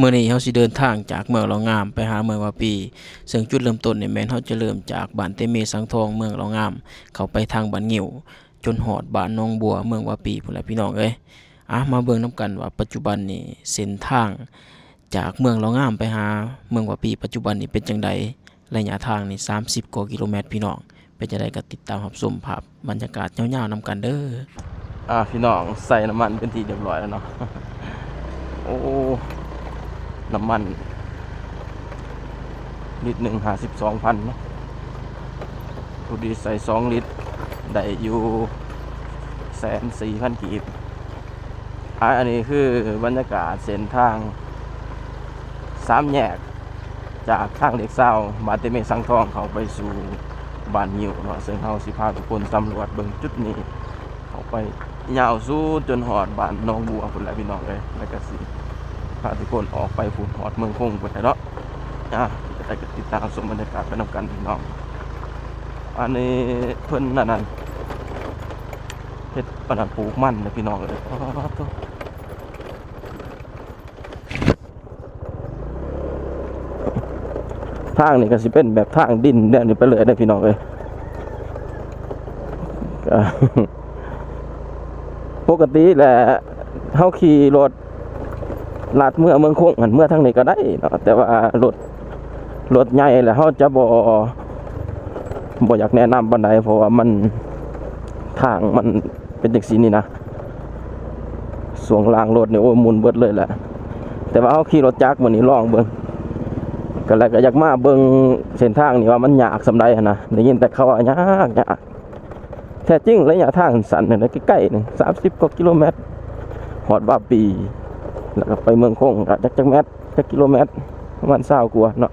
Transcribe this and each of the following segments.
ມື້ນີ້ເຮົາຊິເດີນທາງຈາກເມືອງເລົ່າງາມໄປຫາເມືອງວາປີ ເຊິ່ງຈຸດເລີ່ມຕົ້ນນີ້ແມ່ນເຮົາຈະເລີ່ມຈາກບ້ານເຕເມສັງທອງ ເມືອງເລົ່າງາມ ເຂົ້າໄປທາງບ້ານງິ້ວ ຈົນຮອດບ້ານໜອງບົວ ເມືອງວາປີພຸ້ນແຫຼະພີ່ນ້ອງເອີຍ. ອາ ມາເບິ່ງນຳກັນວ່າປັດຈຸບັນນີ້ເສັ້ນທາງຈາກເມືອງເລົ່າງາມໄປຫາເມືອງວາປີປັດຈຸບັນນີ້ເປັນຈັ່ງໃດ. ໄລຍະທາງນີ້ສາມສິບກວ່າກິໂລແມັດພີ່ນ້ອງ. ເປັນຈັ່ງໃດກໍຕິດຕາມຮັບຊົມພາບບັນຍາກາດຍາວໆນຳກັນເດີ້. ອ່າ ພີ່ນ້ອງ ໃສ່ນ້ຳມັນເປັນທີ່ຮຽບຮ້ອຍແລ້ວເນາະ. ໂອ້ ນ້ຳມັນລິດໜຶ່ງຫ້າສິບສອງພັນເນາະ. ພໍດີໃສ່ສອງລິດ ໄດ້ຢູ່ແສນສີ່ພັນກີບ. ອ່າ ອັນນີ້ຄືບັນຍາກາດເສັ້ນທາງສາມແຍກ ຈາກທາງເລກຊາວ ບ້ານເຕເມສັງທອງ ເຂົ້າໄປສູ່ບ້ານງິ້ວເນາະ, ເຊິ່ງເຮົາຊິພາທຸກຄົນສຳຫຼວດເບິ່ງຈຸດນີ້ ເຂົ້າໄປຍາວສຸດຈົນຮອດບ້ານໜອງບົວພຸ້ນແຫຼະພີ່ນ້ອງເອີຍ. ແລ້ວກໍຊິພາທຸກຄົນອອກໄປພຸ້ນ ຮອດເມືອງຄົງພຸ້ນແຫຼະເນາະ. ອ່າ ຈະໄດ້ກໍຕິດຕາມຊົມບັນຍາກາດໄປນຳກັນພີ່ນ້ອງ. ອັນນີ້ເພິ່ນອັນນັ້ນ ເຮັດອັນນັ້ນ ປູກມັນເດ້ພີ່ນ້ອງເອີຍ. ປາດໂທ້ ທາງນີ້ກໍຊິເປັນແບບທາງດິນແນວນີ້ໄປເລີຍເດ້ພີ່ນ້ອງເອີຍ. ກໍ ປົກກະຕິແຫຼະ ເຮົາຂີ່ລົດລັດເມືອເມືອງຄົງຫັ້ນ ເມືອທາງນີ້ກໍໄດ້ເນາະ, ແຕ່ວ່າລົດ ລົດໃຫຍ່ແລ້ວເຮົາຈະບໍ່ ບໍ່ຢາກແນະນຳປານໃດ ເພາະວ່າມັນ ທາງມັນເປັນຈັ່ງຊີ້ນີ້ນະ. ຊ່ວງລ່າງລົດນີ້ ໂອ້ຍ ໝຸ່ນເບິດເລີຍແຫຼະ. ແຕ່ວ່າເຮົາຂີ່ລົດຈັກມື້ນີ້ລອງເບິ່ງ ກໍ ແລ້ວກໍຢາກມາເບິ່ງເສັ້ນທາງນີ້ວ່າມັນຍາກສ່ຳໃດຫັ້ນນະ. ໄດ້ຍິນແຕ່ເຂົາວ່າຍາກ ຍາກ. ແທ້ຈິງໄລຍະທາງສັ້ນໆ ນັ້ນ ໃກ້ໆ ໜຶ່ງ ສາມສິບກວ່າກິໂລແມັດ ຮອດວາປີ ແລ້ວກໍໄປເມືອງຄົງ ກໍຈັກ ຈັກແມັດ ຈັກກິໂລແມັດ ປະມານຊາວກວ່າເນາະ.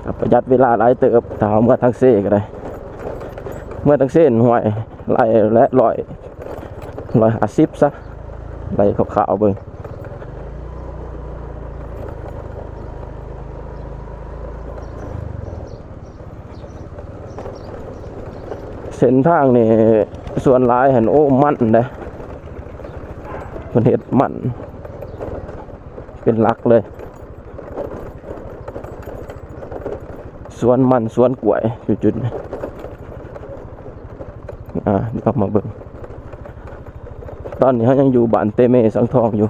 ກໍປະຢັດເວລາຫຼາຍເຕີບ ຖ້າເຮົາເມືອທາງເຊກໍໄດ້. ເມືອທາງເຊ ຫ້ວຍ ໄລ່ແຫຼະ ຮ້ອຍ ຮ້ອຍຫ້າສິບຊະ ໄລ່ຄ່າວໆເບິ່ງ. ເສັ້ນທາງນີ້ສ່ວນຫຼາຍຫັ້ນ ໂອ້ ມັນເດ້ ເພິ່ນເຮັດມັນເປັນຫຼັກເລີຍ. ສວນມັນ ສວນກ້ວຍ ຈຸດໆນີ້. ອ່າ ດຽວເຮົາມາເບິ່ງ. ຕອນນີ້ເຮົາຍັງຢູ່ບ້ານເຕເມສັງທອງຢູ່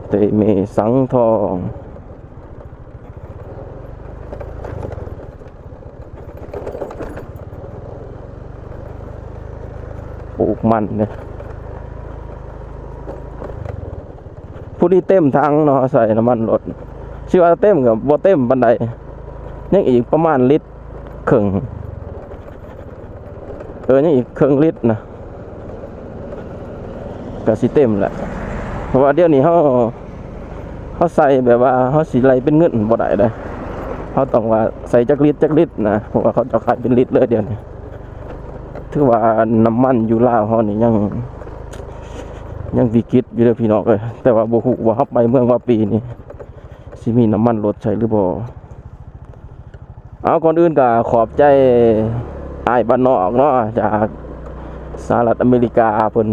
ເຕເມສັງທອງ. ປູກມັນເດ້ ຜູ້ນີ້ເຕັມຖັງເນາະ ໃສ່ນ້ຳມັນລົດ. ຊິວ່າເຕັມກໍບໍ່ເຕັມປານໃດ ຍັງອີກປະມານລິດ ເຄິ່ງ ເອີ ຍັງອີກເຄິ່ງລິດນະ ກະຊິເຕັມແຫຼະ. ເພາະວ່າດຽວນີ້ເຮົາ ເຮົາໃສ່ແບບວ່າເຮົາຊິໄລ່ເປັນເງິນບໍ່ໄດ້ເດ້ ເຮົາຕ້ອງວ່າໃສ່ຈັກລິດ ຈັກລິດນະ ເພາະວ່າເຂົາເຈົ້າຂາຍເປັນລິດເລີຍດຽວນີ້. ຖືວ່ານ້ຳມັນຢູ່ລາວເຮົານີ້ຍັງ ຍັງວິກິດຢູ່ເດີພີ່ນ້ອງເອີຍ. ແຕ່ວ່າບໍ່ຮູ້ວ່າເຮົາໄປເມືອງວາປີນີ້ ຊິມີນ້ຳມັນລົດໃຊ້ຫຼືບໍ່. ເອົາ ກ່ອນອື່ນກໍຂອບໃຈອ້າຍບ້ານນອກເນາະ ຈາກສະຫະລັດອາເມລິກາ ເພິ່ນ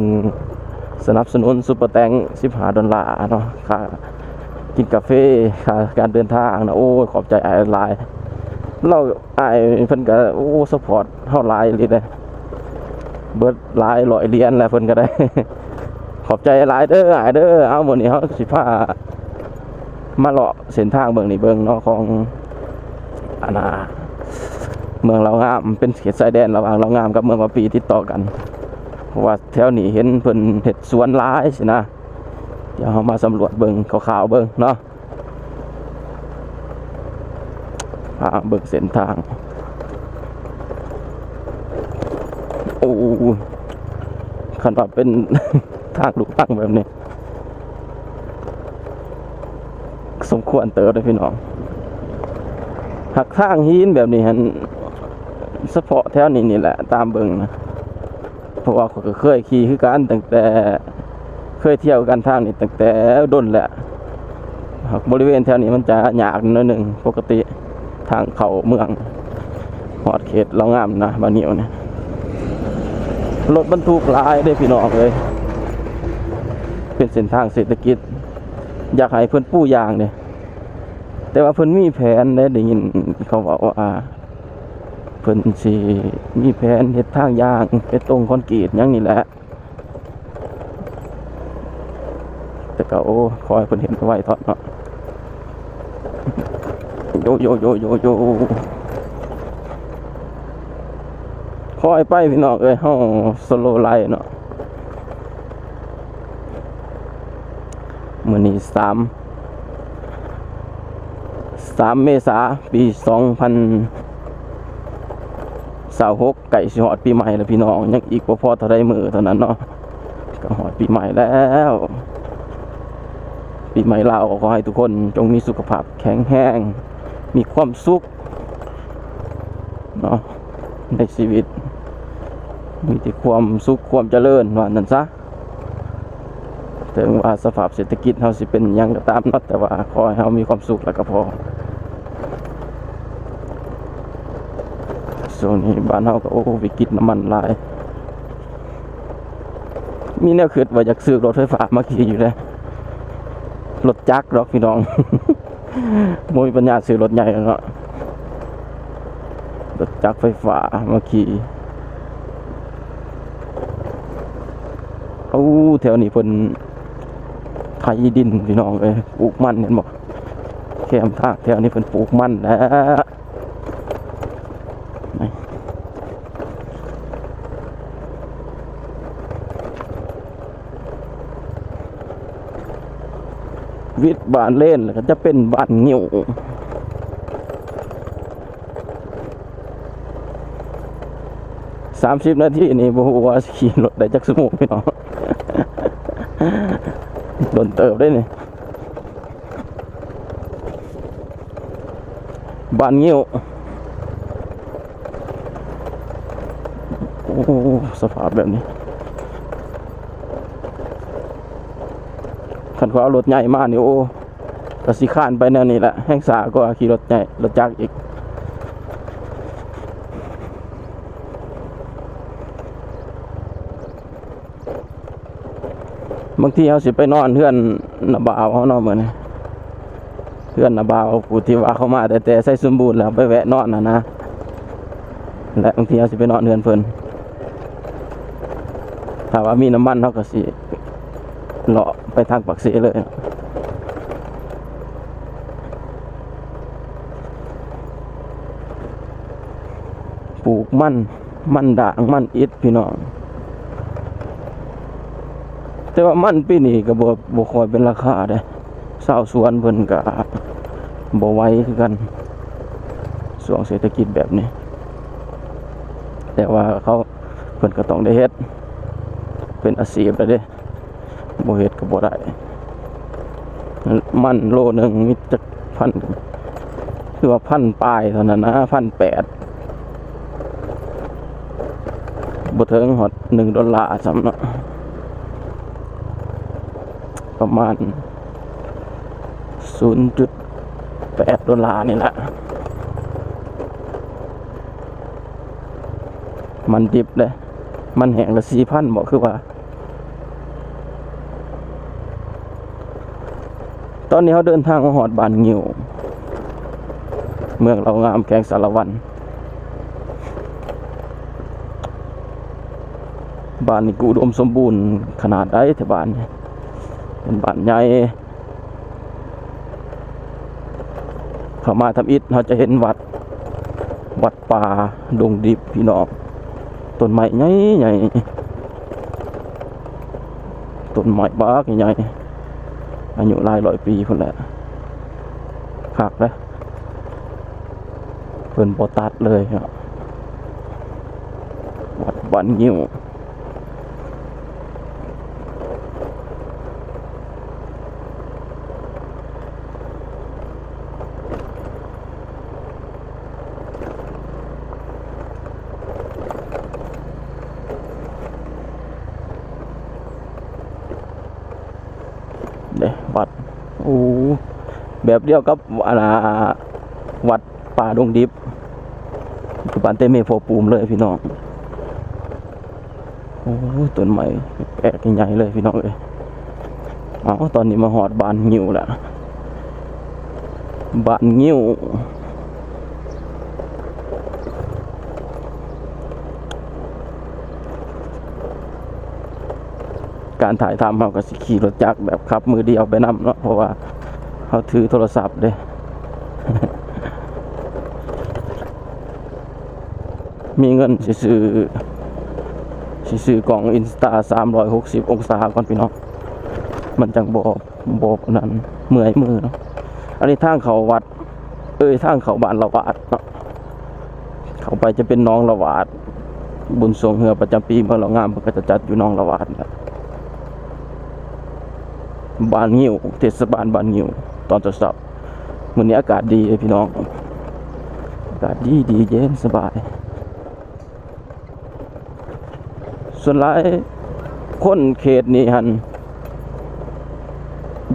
ສະໜັບສະໜູນຊຸບເປີແຕັງສິບຫ້າດອນລາເນາະ ຄ່າກິນກາເຟ ຄ່າການເດີນທາງນະ. ໂອ້ຍ ຂອບໃຈອ້າຍຫຼາຍ. ລາວ ອ້າຍເພິ່ນກໍ ໂອ້ ຊັບພອດເຮົາຫຼາຍອີ່ຫຼີເດ້ ເບິດຫຼາຍຮ້ອຍຫຼຽນແລ້ວເພິ່ນກໍໄດ້. ຂອບໃຈຫຼາຍເດີອ້າຍເດີ. ເອົາ ມື້ນີ້ເຮົາຊິພາມາເລາະເສັ້ນທາງເບິ່ງນີ້ເບິ່ງເນາະ ຂອງ ອັນນ່າ ເມືອງລາວງາມ ເປັນເຂດຊາຍແດນລະຫວ່າງລາວງາມກັບເມືອງວາປີຕິດຕໍ່ກັນ ເພາະວ່າແຖວນີ້ເຫັນເພິ່ນເຮັດສວນຫຼາຍຊີ້ນະ. ດຽວເຮົາມາສຳຫຼວດເບິ່ງຄ່າວໆເບິ່ງເນາະ. ພາເບິ່ງເສັ້ນທາງ. ໂອ້ ຄັນວ່າເປັນທາງລູກລັງແບບນີ້ ສົມຄວນເຕີບເດ້ພີ່ນ້ອງ. ຫາກທາງຫີນແບບນີ້ຫັ້ນ ສະເພາະແຖວນີ້ນີ້ແຫຼະ ຕາມເບິ່ງນະ. ເພາະວ່າຂ້ອຍກໍເຄີຍຂີ່ຄືກັນ ຕັ້ງແຕ່ ເຄີຍທ່ຽວກັນທາງນີ້ຕັ້ງແຕ່ດົນແລ້ວ. ຫາກບໍລິເວນແຖວນີ້ມັນຈະຍາກໜ້ອຍໜຶ່ງ, ປົກກະຕິທາງເຂົ້າເມືອງຮອດເຂດລາວງາມນະ ບ້ານງິ້ວນີ້ ລົດບັນທຸກຫຼາຍເດ້ພີ່ນ້ອງເອີຍ. ເປັນເສັ້ນທາງເສດຖະກິດ ຢາກໃຫ້ເພິ່ນປູຢາງເດ້ ແຕ່ວ່າເພິ່ນມີແຜນເດ້ ໄດ້ຍິນເຂົາເວົ້າວ່າ ເພິ່ນຊິມີແຜນເຮັດທາງຢາງ ເປັນຕົງຄອນກຣີດຫຍັງນີ້ແຫຼະ. ແຕ່ກໍ ໂອ້ ຂໍໃຫ້ເພິ່ນເຮັດໄວໆເທາະເນາະ. ໂຢ ໂຢ ໂຢ ໂຢ ໂຢ ຄ່ອຍໄປພີ່ນ້ອງເອີຍ ເຮົາສະໂລໄລເນາະ. ມື້ນີ້ສາມ ສາມເມສາ ປີສອງພັນຊາວຫົກ ໃກ້ຊິຮອດປີໃໝ່ແລ້ວພີ່ນ້ອງ ຍັງອີກບໍ່ພໍເທົ່າໃດມື້ເທົ່ານັ້ນເນາະ ກໍຮອດປີໃໝ່ແລ້ວ. ປີໃໝ່ລາວ ຂໍໃຫ້ທຸກຄົນຈົ່ງມີສຸຂະພາບແຂງແຮງ ມີຄວາມສຸກເນາະ ໃນຊີວິດ ມີແຕ່ຄວາມສຸກຄວາມຈະເລີນ ວ່າຊັ້ນຊະ. ເຖິງວ່າສະພາບເສດຖະກິດເຮົາຊິເປັນຫຍັງກໍຕາມເນາະ ແຕ່ວ່າຂໍໃຫ້ເຮົາມີຄວາມສຸກແລ້ວກໍພໍ. ຊ່ວງນີ້ບ້ານເຮົາກໍ ໂອ້ ວິກິດນ້ຳມັນຫຼາຍ. ມີແນວຄິດວ່າຢາກຊື້ລົດໄຟຟ້າມາຂີ່ຢູ່ເດ້ ລົດຈັກດອກພີ່ນ້ອງ ບໍ່ມີປັນຍາຊື້ລົດໃຫຍ່ແລ້ວເນາະ ລົດຈັກໄຟຟ້າມາຂີ່. ໂອ້ ແຖວນີ້ເພິ່ນໄຖດິນພີ່ນ້ອງເອີຍ ປູກມັນ ເຫັນບໍ່ ແຄມທາງແຖວນີ້ເພິ່ນປູກມັນແລ້ວ. ວິດບ້ານເລນ ແລ້ວກໍຈະເປັນບ້ານງິ້ວ. ສາມສິບນາທີນີ້ ບໍ່ຮູ້ວ່າຊິຂີ່ລົດໄດ້ຈັກຊົ່ວໂມງພີ່ນ້ອງ ດົນເຕີບເດ້ນີ້. ບ້ານງິ້ວ ໂອ້ ສະພາບແບບນີ້ ຄັນເຂົາເອົາລົດໃຫຍ່ມານີ້ ໂອ້ ກໍຊິຄານໄປແນວນີ້ແຫຼະ ແຮ່ງຊ້າກວ່າຂີ່ລົດໃຫຍ່ ລົດຈັກອີກ. ບາງທີເຮົາຊິໄປນອນເຮືອນນ້າບ່າວເຮົາເນາະ ມື້ນີ້ ເຮືອນນ້າບ່າວຜູ້ທີ່ວ່າເຂົາມາແຕ່ ແຕ່ໄຊສົມບູນ ແລ້ວໄປແວະນອນຫັ້ນນະ ແລະ ບາງທີເຮົາຊິໄປນອນເຮືອນເພິ່ນ ຖ້າວ່າມີນ້ຳມັນ ເຮົາກໍຊິເລາະໄປທາງປາກເຊເລີຍ. ປູກມັນ ມັນດາງ ມັນອິດພີ່ນ້ອງ ແຕ່ວ່າມັນປີນີ້ກໍບໍ່ ບໍ່ຄ່ອຍເປັນລາຄາເດ້ ຊາວສວນເພິ່ນກໍບໍ່ໄຫວຄືກັນ ຊ່ວງເສດຖະກິດແບບນີ້ ແຕ່ວ່າເຂົາ ເພິ່ນກໍຕ້ອງໄດ້ເຮັດ ເປັນອາຊີບແລ້ວເດ້. ບໍ່ເຮັດກໍບໍ່ໄດ້ ມັນໂລໜຶ່ງມີຈັກພັນ ຄືວ່າພັນປາຍເທົ່ານັ້ນນະ ພັນແປດ ບໍ່ເຖິງຮອດໜຶ່ງໂດລາຊ້ຳເນາະ ປະມານສູນຈຸດແປດໂດລານີ້ລະ ມັນດິບເດ້ ມັນແຫ້ງກໍສີ່ພັນບໍ ຄືວ່າ ຕອນນີ້ເຮົາເດີນທາງມາຮອດບ້ານງິ້ວ ເມືອງເຫຼົ່າງາມ ແຂວງສາລະວັນ. ບ້ານນີ້ກະອຸດົມສົມບູນຂະໜາດໃດແທ້ ບ້ານນີ້ເປັນບ້ານໃຫຍ່. ເຂົ້າມາທຳອິດ ເຮົາຈະເຫັນວັດ ວັດປ່າດົງດິບພີ່ນ້ອງ ຕົ້ນໄມ້ໃຫຍ່ໆ ຕົ້ນໄມ້ບັກໃຫຍ່ ອາຍຸຫຼາຍຮ້ອຍປີພຸ້ນແຫຼະ ຄັກເດ້ ເພິ່ນບໍ່ຕັດເລີຍເນາະ ວັດບ້ານງິ້ວ. ເດ້ ວັດ ໂອ້ ແບບດຽວກັບ ອັນນ່າ ວັດປ່າດົງດິບ ຄືບ້ານເຕເມພໍ່ປູມເລີຍພີ່ນ້ອງ. ໂອ້ຍ ຕົ້ນໄມ້ແປກໃຫຍ່ເລີຍພີ່ນ້ອງເອີຍ. ເອົາ ຕອນນີ້ມາຮອດບ້ານງິ້ວແລ້ວ ບ້ານງິ້ວ. ການຖ່າຍທຳເຮົາກໍຊິຂີ່ລົດຈັກແບບຂັບມືດຽວໄປນຳເນາະ ເພາະວ່າເຮົາຖືໂທລະສັບເດ້. ມີເງິນຊິຊື້ ຊິຊື້ກ້ອງ Insta ສາມຮ້ອຍຫົກສິບອົງສາກ່ອນພີ່ນ້ອງ ມັນຈັ່ງບໍ່ ບໍ່ອັນນັ້ນ ເມື່ອຍມືເນາະ. ອັນນີ້ທາງເຂົ້າວັດ ເອີຍ ທາງເຂົ້າບ້ານລະຫວາດເນາະ ເຂົ້າໄປຈະເປັນໜອງລະຫວາດ. ບຸນຊ່ວງເຮືອປະຈຳປີເມືອງເລົ່າງາມ ເພິ່ນກໍຈະຈັດຢູ່ໜອງລະຫວາດ. ບ້ານງິ້ວ ເທດສະບານບ້ານງິ້ວ ຕອນເຊົ້າໆ ມື້ນີ້ອາກາດດີເດ້ພີ່ນ້ອງ ອາກາດດີໆ ເຢັນສະບາຍ. ສ່ວນຫຼາຍຄົນເຂດນີ້ຫັ້ນ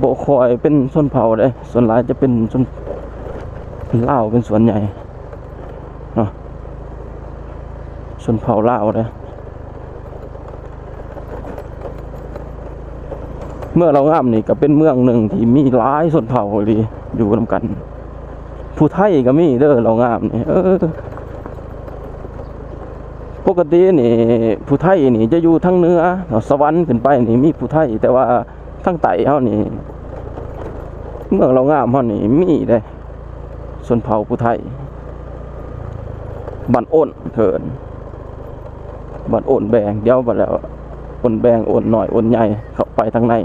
ບໍ່ຄ່ອຍເປັນຊົນເຜົ່າເດ້ ສ່ວນຫຼາຍຈະເປັນຊົນລາວເປັນສ່ວນໃຫຍ່ເນາະ ຊົນເຜົ່າລາວເດ້. ເມືອງເລົ່າງາມນີ້ກໍເປັນເມືອງໜຶ່ງທີ່ມີຫຼາຍຊົນເຜົ່າອີ່ຫຼີຢູ່ນຳກັນ ຜູ້ໄທກໍມີເດີເລົ່າງາມນີ້ ເອີ ປົກກະຕິນີ້ຜູ້ໄທນີ້ຈະຢູ່ທາງເໜືອ ສະຫວັນຂຶ້ນໄປນີ້ມີຜູ້ໄທ ແຕ່ວ່າທາງໃຕ້ເຮົານີ້ ເມືອງເລົ່າງາມເຮົານີ້ມີເດ້ ຊົນເຜົ່າຜູ້ໄທ ບ້ານໂອນເອີ້ນ ບ້ານໂອນແບງ ດຽວບັດແລ້ວໂອນແບງ ໂອນນ້ອຍ ໂອນໃຫຍ່ ເຂົ້າໄປທາງໃນ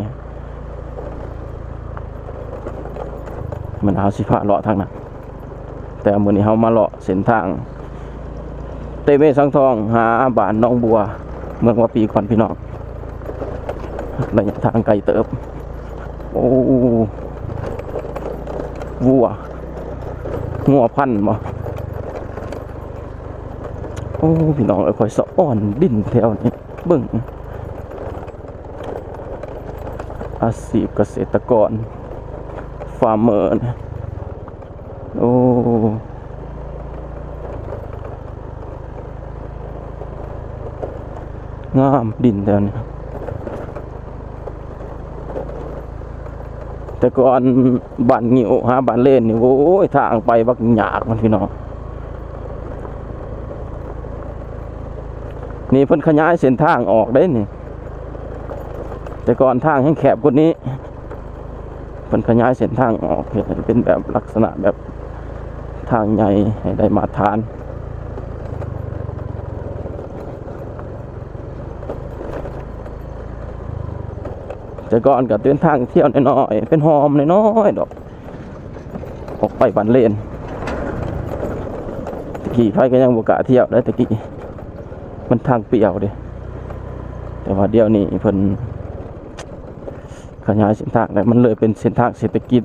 ມັນເຮົາຊິພາເລາະທາງນັ້ນ ແຕ່ມື້ນີ້ເຮົາມາເລາະເສັ້ນທາງ ເຕເມສັງທອງ ຫາບ້ານໜອງບົວ ເມືອງວາປີກ່ອນພີ່ນ້ອງ ໄລຍະທາງໄກເຕີບ. ໂອ້ ວັວ ງົວພັນບໍ? ໂອ້ ພີ່ນ້ອງເອີຍ ຂ້ອຍສະອອນດິນແຖວນີ້ ເບິ່ງ ອາຊີບກະເສດຕະກອນ farmer ນີ້ ໂອ້ ງາມດິນແຖວນີ້ ແຕ່ກ່ອນບ້ານງິ້ວຫາບ້ານເລນນີ້ ໂອ້ຍ ທາງໄປບັກຍາກມັນພີ່ນ້ອງ ນີ້ເພິ່ນຂະຫຍາຍເສັ້ນທາງອອກເດ້ນີ້ ແຕ່ກ່ອນທາງແຮງແຄບກວ່ານີ້ ເພິ່ນຂະຫຍາຍເສັ້ນທາງອອກ ເຮັດໃຫ້ເປັນແບບລັກສະນະແບບທາງໃຫຍ່ໃຫ້ໄດ້ມາດຕະຖານ. ແຕ່ກ່ອນກໍເປັນທາງທ່ຽວນ້ອຍໆ ເປັນຮ່ອມນ້ອຍໆດອກ ອອກໄປບ້ານເລນ ແຕ່ກີ້ໃຜກໍຍັງບໍ່ກ້າທ່ຽວໄດ໋ ແຕ່ກີ້ມັນທາງປ່ຽວເດ້ ແຕ່ວ່າດຽວນີ້ເພິ່ນ ຂະຫຍາຍເສັ້ນທາງແລ້ວ ມັນເລີຍເປັນເສັ້ນທາງເສດຖະກິດ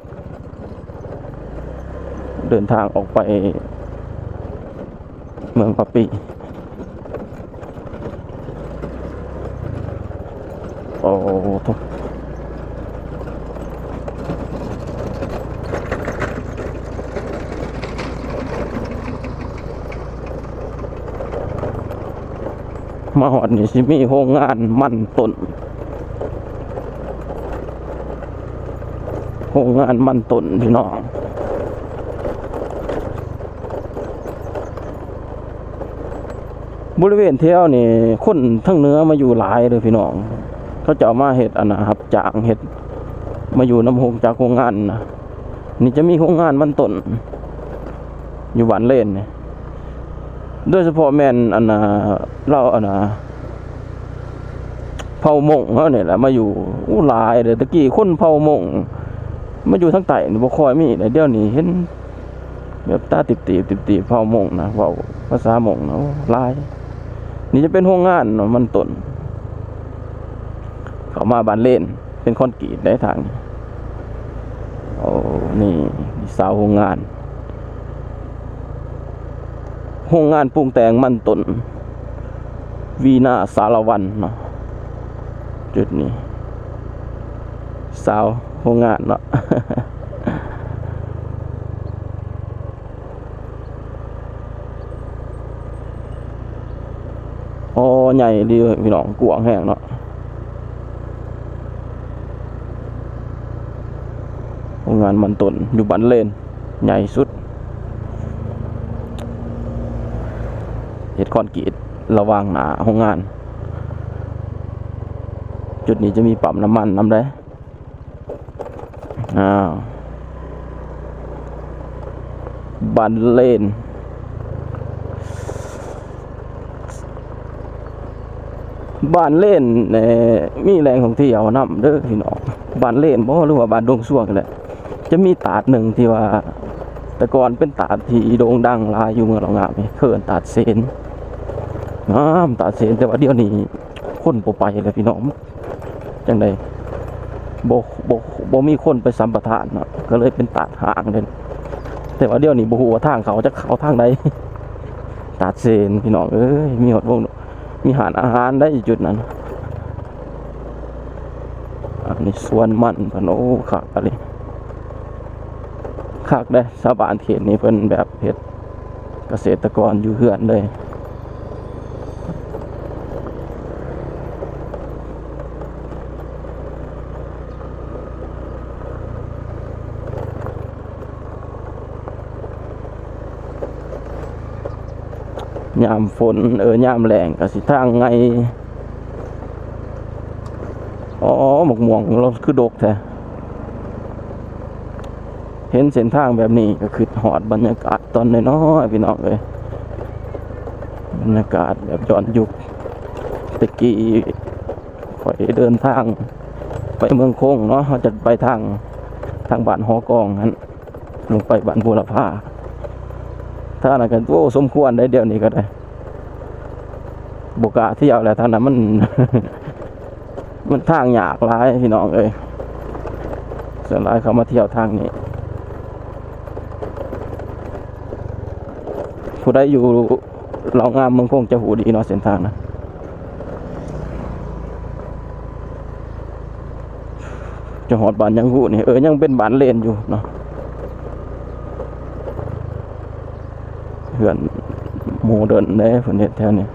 ເດີນທາງອອກໄປເມືອງວາປີ. ໂອ້ໂຫ ມາຮອດນີ້ຊິມີໂຮງງານມັນຕົ້ນ ໂຮງງານມັນຕົ້ນພີ່ນ້ອງ. ບໍລິເວນແຖວນີ້ຄົນທາງເໜືອມາຢູ່ຫຼາຍເດີພີ່ນ້ອງ ເຂົາເຈົ້າມາເຮັດອັນນ່າ ຮັບຈ້າງເຮັດ ມາຢູ່ນຳໂຮງຈັກໂຮງງານນະ. ນີ້ຈະມີໂຮງງານມັນຕົ້ນຢູ່ບ້ານເລນນີ້ ໂດຍສະເພາະແມ່ນອັນນ່າ ລາວອັນນ່າ ເຜົ່າມົ້ງເຮົານີ້ແຫຼະມາຢູ່. ໂອ້ ຫຼາຍເດີ ແຕ່ກີ້ຄົນເຜົ່າມົ້ງມາຢູ່ທາງໃຕ້ນີ້ບໍ່ຄ່ອຍມີເດ ດຽວນີ້ເຫັນແບບຕາຕິບໆ ຕິບໆ ເຜົ່າມົ້ງນະ ເວົ້າພາສາມົ້ງນະ ໂອ້ ຫຼາຍ. ນີ້ຈະເປັນໂຮງງານເນາະ ມັນຕົ້ນ ເຂົ້າມາບ້ານເລນ ເປັນຄອນກຣີດໄດ໋ທາງນີ້. ໂອ້ ນີ້ ນີ້ຊາວໂຮງງານ ໂຮງງານປຸງແຕ່ງມັນຕົ້ນ ວີນາສາລະວັນເນາະ ຈຸດນີ້ ຊາວໂຮງງານເນາະ. ອໍ ໃຫຍ່ດີເວີຍພີ່ນ້ອງ ກວ້າງແຮງເນາະ. ງງານມັນຕົ້ນຢູ່ບ້ານເລນໃຫຍ່ສຸດ ເຮັດຄອນກຣີດລະຫວ່າງໜ້າໂຮງງານ. ຈຸດນີ້ຈະມີປ້ຳນ້ຳມັນນຳເດ້. ອ້າວ ບ້ານເລນ ບ້ານເລນ ເອີ ມີແຫຼ່ງທ່ອງທ່ຽວນຳເດີພີ່ນ້ອງ. ບ້ານເລນບໍ່ ຫຼືວ່າບ້ານດົງຊວງນີ້ແຫຼະ ຈະມີຕາດໜຶ່ງທີ່ວ່າແຕ່ກ່ອນເປັນຕາດທີ່ໂດ່ງດັງຫຼາຍຢູ່ເມືອງເລົ່າງາມນີ້ ເອີ້ນຕາດເສນ. ງາມຕາດເສນ ແຕ່ວ່າດຽວນີ້ຄົນບໍ່ໄປແລ້ວພີ່ນ້ອງ. ຈັ່ງໃດ ບໍ່ ບໍ່ ບໍ່ມີຄົນໄປສຳປະທານເນາະ ກໍເລີຍເປັນຕາດຮ້າງເດ້. ແຕ່ວ່າດຽວນີ້ບໍ່ຮູ້ວ່າທາງເຂົ້າຈະເຂົ້າທາງໃດ. ຕາດເສນພີ່ນ້ອງເອີຍ ມີຮອດວົງ ມີຮ້ານອາຫານໄດ້ຢູ່ຈຸດນັ້ນ. ອັນນີ້ສວນມັນເພິ່ນ ໂອ້ ຄັກອີ່ຫຼີ ຄັກເດ້. ຊາວບ້ານເຂດນີ້ເພິ່ນແບບເຮັດ ກະເສດຕະກອນຢູ່ເຮືອນເລີຍ. ຍາມຝົນ ເອີ ຍາມແລ້ງກະຊິທາງໄງ່. ອໍ ໝາກມ່ວງລາວຄືດົກແທ້. ເຫັນເສັ້ນທາງແບບນີ້ກໍຄິດຮອດບັນຍາກາດຕອນນ້ອຍໆ ພີ່ນ້ອງເອີຍ ບັນຍາກາດແບບຍ້ອນຍຸກ. ແຕ່ກີ້ຂ້ອຍເດີນທາງໄປເມືອງຄົງເນາະ ເຮົາຈະໄປທາງ ທາງບ້ານຫໍກອງຫັ້ນ ລົງໄປບ້ານບູລະພາ. ທາງນັ້ນກໍ ໂອ້ ສົມຄວນໄດ໋ ດຽວນີ້ກໍໄດ້ ບໍ່ກ້າທ່ຽວແລ້ວ ທາງນັ້ນມັນ ມັນທາງຍາກຫຼາຍພີ່ນ້ອງເອີຍ. ສ່ວນຫຼາຍເຂົາມາທ່ຽວທາງນີ້ ຜູ້ໃດຢູ່ເລົ່າງາມເມືອງຄົງຈະຮູ້ດີເນາະ ເສັ້ນທາງນະ. ຈະຮອດບ້ານຫຍັງຮູ້ນີ້ ເອີ ຍັງເປັນບ້ານເລນຢູ່ເນາະ. ເຮືອນໂມເດີນເດ້ເພິ່ນເຮັດແຖວນີ້.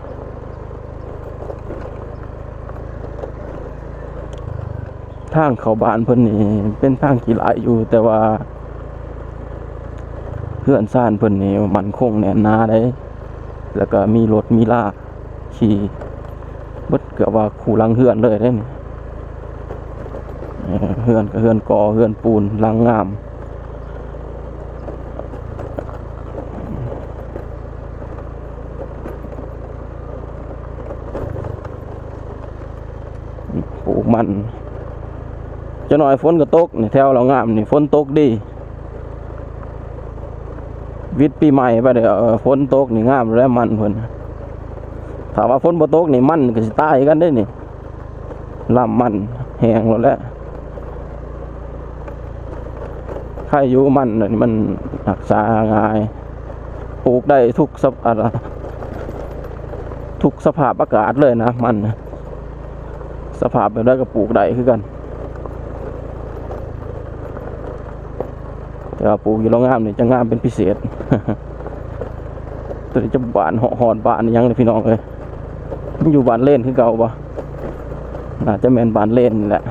ທາງເຂົ້າບ້ານເພິ່ນນີ້ເປັນທາງຂີ້ຫຼ້າຍຢູ່ ແຕ່ວ່າເຮືອນຊານເພິ່ນນີ້ໝັ້ນຄົງແໜ້ນໜາເດ້ ແລ້ວກໍມີລົດມີລາ ຂີ່ເບິດ ເກືອບວ່າຄູ່ຫຼັງເຮືອນເລີຍເດ້ນີ້. ເອີ ເຮືອນກໍເຮືອນກໍ່ ເຮືອນປູນ ຫຼັງງາມ. ປູກມັນ ຈັກໜ້ອຍຝົນກໍຕົກນີ້ ແຖວເລົ່າງາມນີ້ ຝົນຕົກດີ. ວິດປີໃໝ່ໄປເດີ ເອີ ຝົນຕົກນີ້ງາມແລ້ວມັນເພິ່ນ. ຖ້າວ່າຝົນບໍ່ຕົກນີ້ມັນກໍຊິຕາຍຄືກັນເດ້ນີ້ ລຳມັນແຫ້ງໂລດແຫຼະ. ໃຄຢູ່ມັນ ມັນຮັກສາງ່າຍ ປູກໄດ້ທຸກສະ ອາ ທຸກສະພາບອາກາດເລີຍນະ ມັນ ສະພາບແບບໃດກໍປູກໄດ້ຄືກັນ. ແຕ່ວ່າປູກຢູ່ເລົ່າງາມນີ້ຈະງາມເປັນພິເສດ. ຕົວນີ້ຈະບ້ານ ຮອດ ຮອດບ້ານອີ່ຫຍັງເດ້ພີ່ນ້ອງເອີຍ. ມັນຢູ່ບ້ານເລນຄືເກົ່າບໍ່? ໜ້າຈະແມ່ນບ້ານເລນນີ້ແຫຼະ.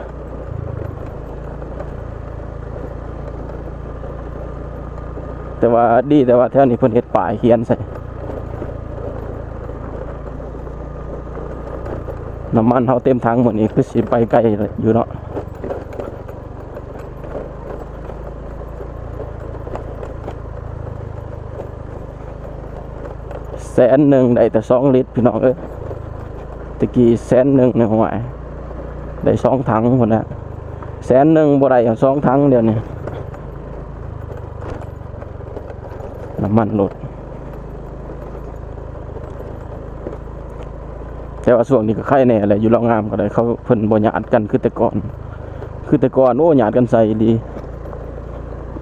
ແຕ່ວ່າດີ ແຕ່ວ່າແຖວນີ້ເພິ່ນເຮັດປ້າຍຂຽນໃສ່. ນ້ຳມັນເຮົາເຕັມຖັງໝົດນີ້ ຄືຊິໄປໄກຢູ່ເນາະ. ແສນໜຶ່ງໄດ້ແຕ່ສອງລິດ ພີ່ນ້ອງເອີຍ. ແຕ່ກີ້ແສນໜຶ່ງນີ້ ໂອ້ຍ ໄດ້ສອງຖັງພຸ້ນນະ. ແສນໜຶ່ງບໍ່ໄດ້ສອງຖັງດຽວນີ້ ນ້ຳມັນລົດ. ແຕ່ວ່າຊ່ວງນີ້ກໍໄຄແດ່ແຫຼະ ຢູ່ເລົ່າງາມກໍໄດ້ ເຂົາ ເພິ່ນບໍ່ຍາດກັນຄືແຕ່ກ່ອນ. ຄືແຕ່ກ່ອນ ໂອ້ ຍາດກັນໃສ່ອີ່ຫຼີ.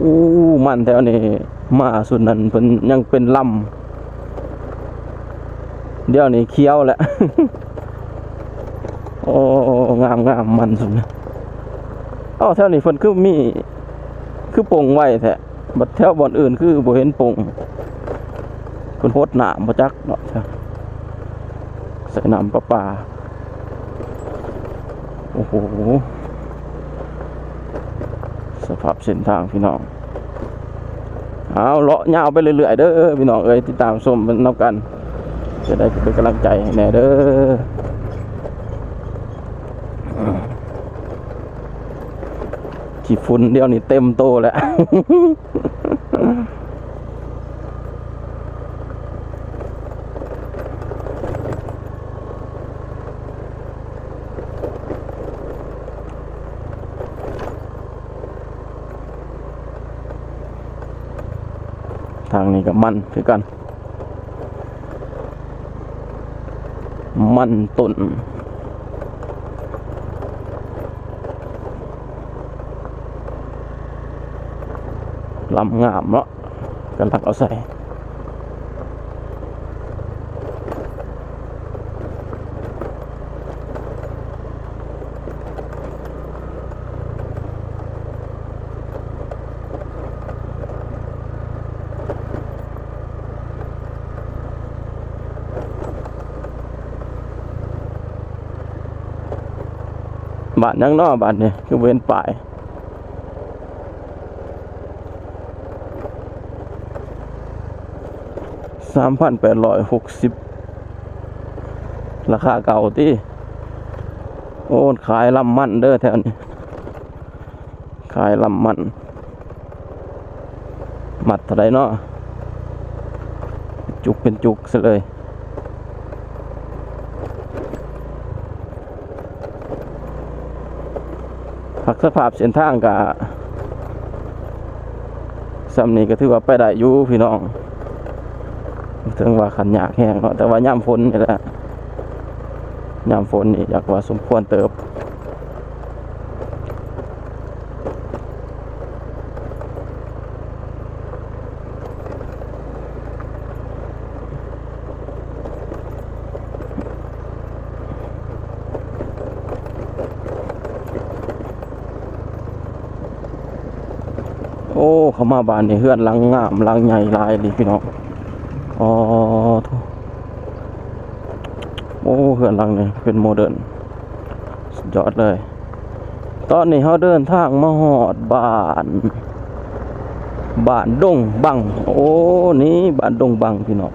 ອູ້ ມັນແຖວນີ້ ມາຊຸດນັ້ນເພິ່ນຍັງເປັນລຳ ດຽວນີ້ຂຽວແລ້ວ. ໂອ້ ງາມໆ ມັນຊຸດ. ເອົ້າ ແຖວນີ້ເພິ່ນຄືມີ ຄືປົ່ງໄວແທ້. ບັດແຖວບ່ອນອື່ນຄືບໍ່ເຫັນປົ່ງ ເພິ່ນຫົດນ້ຳບໍ່ຈັກເນາະ ໃສ່ນ້ຳປະປາ. ໂອ້ໂຫ ສ ສະພາບເສັ້ນທາງພີ່ນ້ອງ ເອົາ ເລາະຍາວໄປເລື້ອຍໆເດີພີ່ນ້ອງເອີຍ ຕິດຕາມຊົມນຳກັນ ຈະໄດ້ເປັນກຳລັງໃຈໃຫ້ແດ່ເດີ. ຂີ້ຝຸ່ນດຽວນີ້ເຕັມໂຕແລ້ວ. ທາງນີ້ກໍມັນຄືກັນ ມັນຕົ້ນ ລຳງາມເນາະ ກຳລັງເອົາໃສ່. ບ້ານຫຍັງເນາະ ບ້ານນີ້ ຄືບໍ່ເຫັນປ້າຍ? ສາມພັນແປດຮ້ອຍຫົກສິບ ລາຄາເກົ່າຕິ? ໂອ້ ຂາຍລຳມັນເດີແຖວນີ້ ຂາຍລຳມັນ ມັດເທົ່າໃດເນາະ? ຈຸກເປັນຈຸກຊະເລີຍ. ຫາກສະພາບເສັ້ນທາງກະສ່ຳນີ້ກະຖືວ່າໄປໄດ້ຢູ່ພີ່ນ້ອງ ເຖິງວ່າຄັນຍາກແຮງເນາະ ແຕ່ວ່າຍາມຝົນນີ້ແຫຼະ ຍາມຝົນນີ້ຢາກວ່າສົມຄວນເຕີບ. ໂອ້ ເຂົ້າມາບ້ານນີ້ເຮືອນຫຼັງງາມ ຫຼັງໃຫຍ່ຫຼາຍອີ່ຫຼີພີ່ນ້ອງ. ອໍ ໂອ້ ເຮືອນຫຼັງນີ້ເປັນໂມເດີນ ສຸດຍອດເລີຍ. ຕອນນີ້ເຮົາເດີນທາງມາຮອດບ້ານ ບ້ານດົງບັງ. ໂອ້ ນີ້ບ້ານດົງບັງພີ່ນ້ອງ.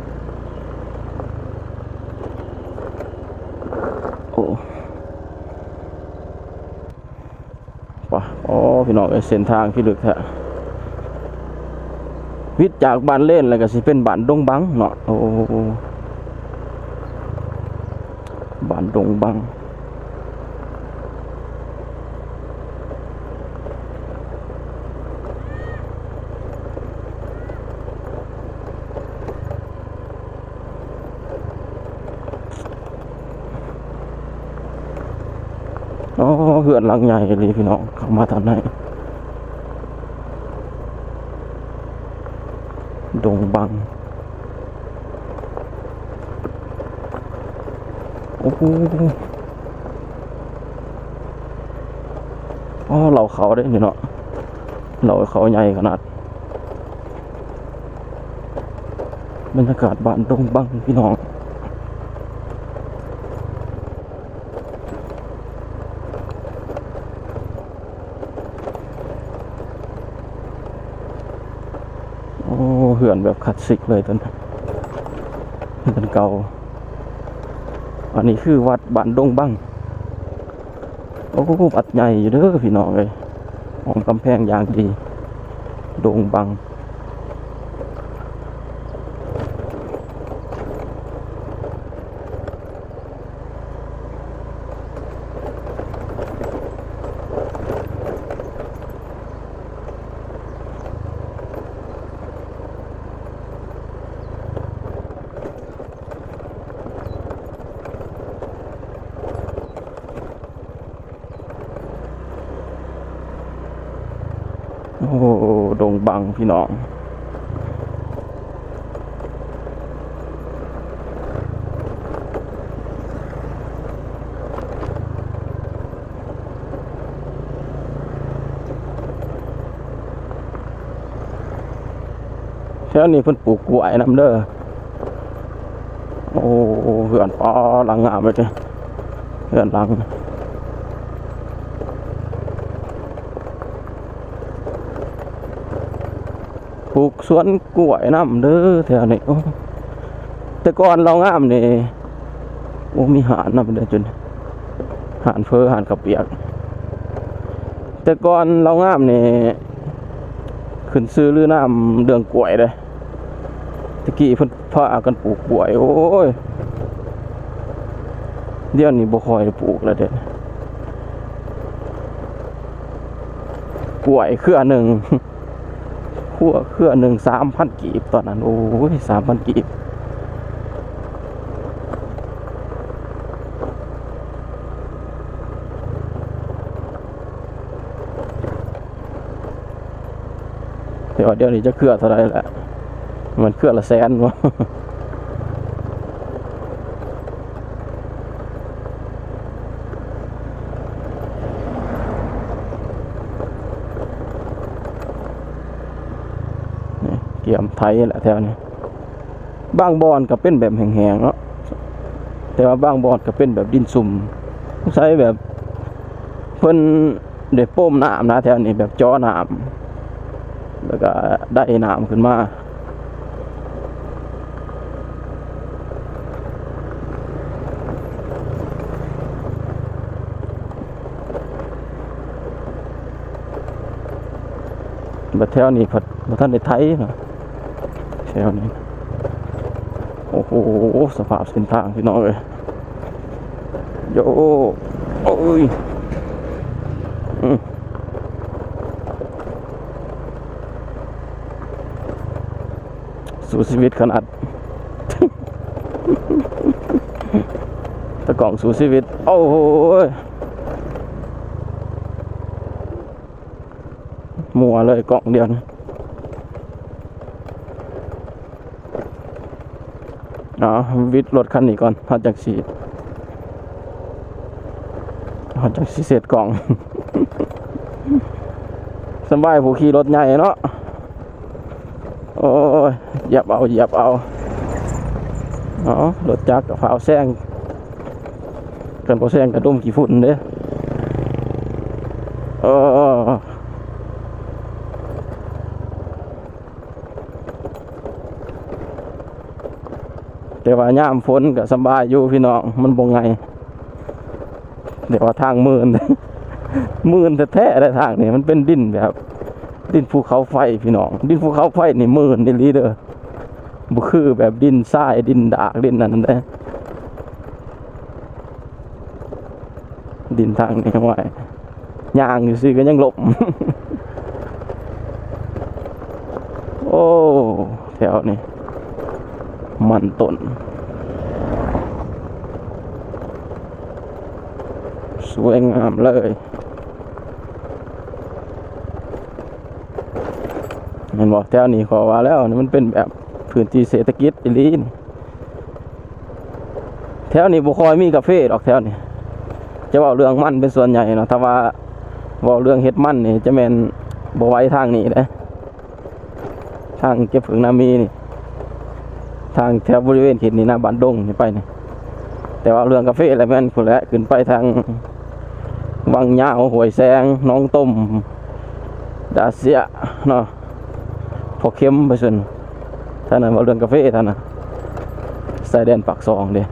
ໂອ້ ປະ ໂອ້ ພີ່ນ້ອງເອີຍ ເສັ້ນທາງພິລຶກແທ້. ວິດຈາກບ້ານເລນແລ້ວກໍຊິເປັນບ້ານດົງບັງເນາະ. ໂອ້ ບ້ານດົງບັງ. ອໍ ເຮືອນຫຼັງໃຫຍ່ອີ່ຫຼີພີ່ນ້ອງ ເຂົ້າມາທາງໃນ ດົງບັງ. ໂອ້ໂຫ ອໍ ເລົ້າເຂົ້າເດ້ນີ້ເນາະ ເລົ້າເຂົ້າໃຫຍ່ຂະໜາດ. ບັນຍາກາດບ້ານດົງບັງພີ່ນ້ອງ. ໂອ້ ເຮືອນແບບຄລາສສິກເລີຍຕົວນີ້ ເຮືອນເກົ່າ. ອັນນີ້ຄືວັດບ້ານດົງບັງ. ໂອ້ ວັດໃຫຍ່ຢູ່ເດີພີ່ນ້ອງເອີຍ ຫ້ອມກຳແພງຢ່າງດີ ດົງບັງ. ໂອ້ ດົງບັງພີ່ນ້ອງ. ແຖວນີ້ເພິ່ນປູກກ້ວຍນຳເດີ. ໂອ້ ເຮືອນ ປາ ຫຼັງງາມເລີຍເດ້ ເຮືອນຫຼັງ. ປູກສວນກ້ວຍນຳເດີແຖວນີ້. ໂອ້ ແຕ່ກ່ອນລາວງາມນີ້ ໂອ້ ມີຮ້ານນຳເດີ ຈົນຮ້ານເຝີ ຮ້ານເຂົ້າປຽກ. ແຕ່ກ່ອນລາວງາມນີ້ ຂຶ້ນຊື່ລືນາມເລື່ອງກ້ວຍເດ້. ແຕ່ກີ້ເພິ່ນພາກັນປູກກ້ວຍ ໂອ້ຍ ດຽວນີ້ບໍ່ຄ່ອຍໄດ້ປູກແລ້ວເດ້. ກ້ວຍເຄືອໜຶ່ງ ເຄືອ ເຄືອໜຶ່ງສາມພັນກີບຕອນນັ້ນ. ໂອ້ຍ ສາມພັນກີບ. ແຕ່ວ່າດຽວນີ້ຈັກເຄືອເທົ່າໃດແຫຼະ ມັນເຄືອລະແສນບໍ່? ນີ້ ກຽມໄຖແຫຼະແຖວນີ້. ບາງບ່ອນກໍເປັນແບບແຫ້ງໆເນາະ ແຕ່ວ່າບາງບ່ອນກໍເປັນແບບດິນຊຸ່ມ ສົງໄສແບບເພິ່ນໄດ້ປົມນ້ຳນະ ແຖວນີ້ແບບເຈາະນ້ຳ ແລ້ວກໍໄດ້ນ້ຳຂຶ້ນມາ. ບັດແຖວນີ້ພັດບໍ່ທັນໄດ້ໄຖນະ ແຖວນີ້. ໂອ້ໂຫ ສະພາບເສັ້ນທາງພີ່ນ້ອງເອີຍ ໂຢ ໂອ້ຍ ອື ສູ້ຊີວິດຂະໜາດ ຕາກ້ອງສູ້ຊີວິດ ໂອ້ຍ ມົວເລີຍກ້ອງດຽວນີ້. ເອົາ ວິດລົດຄັນນີ້ກ່ອນ ເຮົາຈັ່ງຊິ ເຮົາຈັ່ງຊິເຊັດກ້ອງ. ສຳບາຍຜູ້ຂີ່ລົດໃຫຍ່ເນາະ. ໂອ້ຍ ຢຽບເອົາ ຢຽບເອົາ. ເອົາ ລົດຈັກກໍຟ້າວແຊງ ຄັນບໍ່ແຊງກໍດົມຂີ້ຝຸ່ນເດ້. ເອີ ແຕ່ວ່າຍາມຝົນກໍສະບາຍຢູ່ພີ່ນ້ອງ ມັນບໍ່ໄງ່. ແຕ່ວ່າທາງມື່ນ ມື່ນແທ້ໆເດ້ທາງນີ້ ມັນເປັນດິນແບບ ດິນພູເຂົາໄຟພີ່ນ້ອງ. ດິນພູເຂົາໄຟນີ້ມື່ນອີ່ຫຼີເດີ ບໍ່ຄືແບບດິນຊາຍ ດິນດາກ ດິນນັ້ນເດ້. ດິນທາງນີ້ ໂອ້ຍ ຍ່າງຊື່ໆກໍຍັງລົ້ມ. ໂອ້ ແຖວນີ້ມັນຕົ້ນ ສວຍງາມເລີຍ ເຫັນບໍ່? ແຖວນີ້ຂໍວ່າແລ້ວ ມັນເປັນແບບພື້ນທີ່ເສດຖະກິດອີ່ຫຼີນີ້. ແຖວນີ້ບໍ່ຄ່ອຍມີກາເຟດອກແຖວນີ້ ຈະເວົ້າເລື່ອງມັນເປັນສ່ວນໃຫຍ່ເນາະ. ຖ້າວ່າເວົ້າເລື່ອງເຮັດມັນນີ້ ຈະແມ່ນບໍ່ໄຫວທາງນີ້ເດ້ ທາງເກັບເຜິ້ງນາມີນີ້ ທາງແຖວບໍລິເວນເຂດນີ້ນະ ບ້ານດົງນີ້ໄປນີ້. ແຕ່ວ່າເລື່ອງກາເຟແຫຼະ ແມ່ນພຸ້ນແຫຼະ ຂຶ້ນໄປທາງວັງຍາວ ຫ້ວຍແສງ ໜອງຕົມ ດາເຊຍເນາະ. ພໍ່ເຂັມໄປຊັ້ນ ທ່ານນັ້ນເວົ້າເລື່ອງກາເຟທ່ານນະ ຊາຍແດນປາກຊ່ອງເດ້.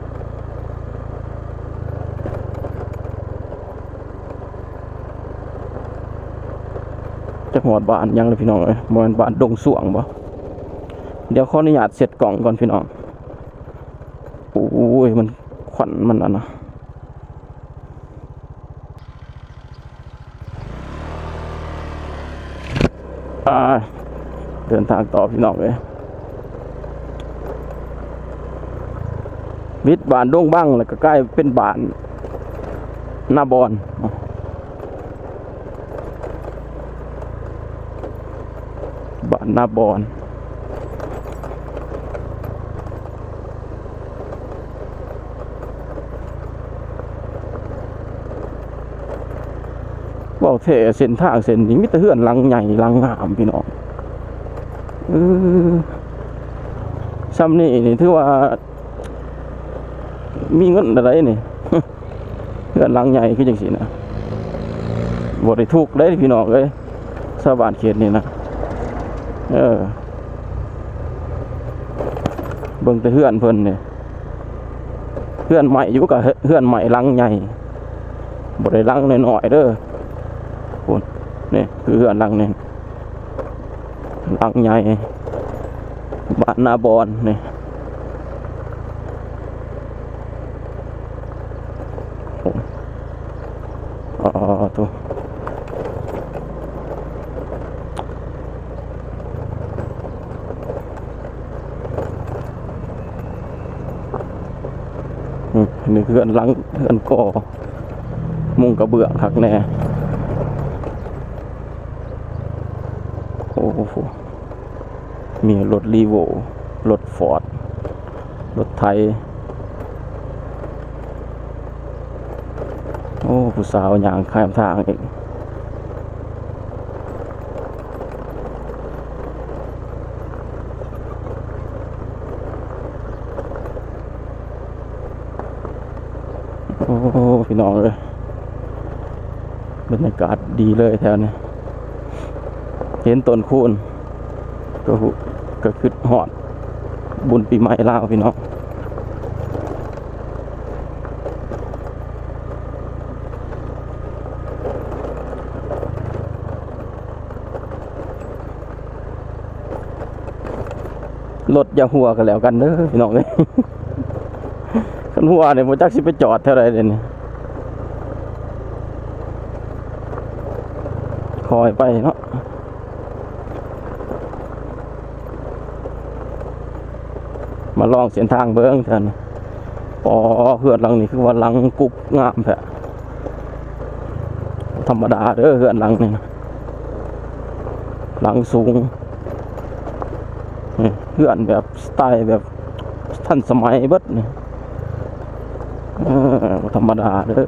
ຈັກຮອດບ້ານຫຍັງເລີຍພີ່ນ້ອງເອີຍ ບໍ່ແມ່ນບ້ານດົງສ້ວງບໍ່? ດຽວຂໍອະນຸຍາດເຊັດກ້ອງກ່ອນພີ່ນ້ອງ. ໂອ້ຍ ມັນ ຄວັນມັນອັນນະ. ອ່າ ເດີນທາງຕໍ່ພີ່ນ້ອງເອີຍ ວິດບ້ານດົງບັງ ແລ້ວກໍກາຍເປັນບ້ານນາບອນ ບ້ານນາບອນ. ເວົ້າແທ້ ເສັ້ນທາງເສັ້ນນີ້ມີແຕ່ເຮືອນຫຼັງໃຫຍ່ຫຼັງງາມພີ່ນ້ອງ. ເອີ ຊ່ຳນີ້ນີ້ຖືວ່າມີເງິນແນວໃດນີ້ ເຮືອນຫຼັງໃຫຍ່ຄືຈັ່ງຊີ້ນະ ບໍ່ໄດ້ທຸກເດ້ພີ່ນ້ອງເອີຍ ຊາວບ້ານເຂດນີ້ນະ. ເອີ ເບິ່ງແຕ່ເຮືອນເພິ່ນນີ້ ເຮືອນໃໝ່ຢູ່ ກະເຮືອນໃໝ່ຫຼັງໃຫຍ່ ບໍ່ໄດ້ຫຼັງນ້ອຍໆເດີ. ພຸ້ນ ນີ້ຄືເຮືອນຫຼັງນີ້ ຫຼັງໃຫຍ່ ບ້ານນາບອນນີ້. ອໍ ໂທ້ ອືມ ນີ້ເຮືອນຫຼັງ ເຮືອນກໍ່ ມຸງກະເບື້ອງຄັກແນ່. ໂອ້ໂຫ ມີລົດຣີໂວ້ ລົດຟອດ ລົດໄຖ. ໂອ້ ຜູ້ສາວຍ່າງຂ້າມທາງອີກ. ໂອ້ ພີ່ນ້ອງເອີຍ ບັນຍາກາດດີເລີຍແຖວນີ້ ເຫັນຕົ້ນຄູນ ກະ ກະຄຶດຮອດບຸນປີໃໝ່ລາວພີ່ນ້ອງ. ລົດຢ່າຮົ່ວກະແລ້ວກັນເດີພີ່ນ້ອງເອີຍ ຄັນຮົ່ວນີ້ບໍ່ຈັກຊິໄປຈອດແຖວໃດເດນີ້. ຄ່ອຍໄປເນາະ ມາລອງເສັ້ນທາງເບິ່ງທ່ານ. ອໍ ເຮືອນຫຼັງນີ້ຄືວ່າຫຼັງກຸບງາມແທ້ ບໍ່ທຳມະດາເດີເຮືອນຫຼັງນີ້ນະ ຫຼັງສູງ. ນີ້ເຮືອນແບບສະໄຕແບບທັນສະໄໝເບິດນີ້ ເອີ ບໍ່ທຳມະດາເດີ.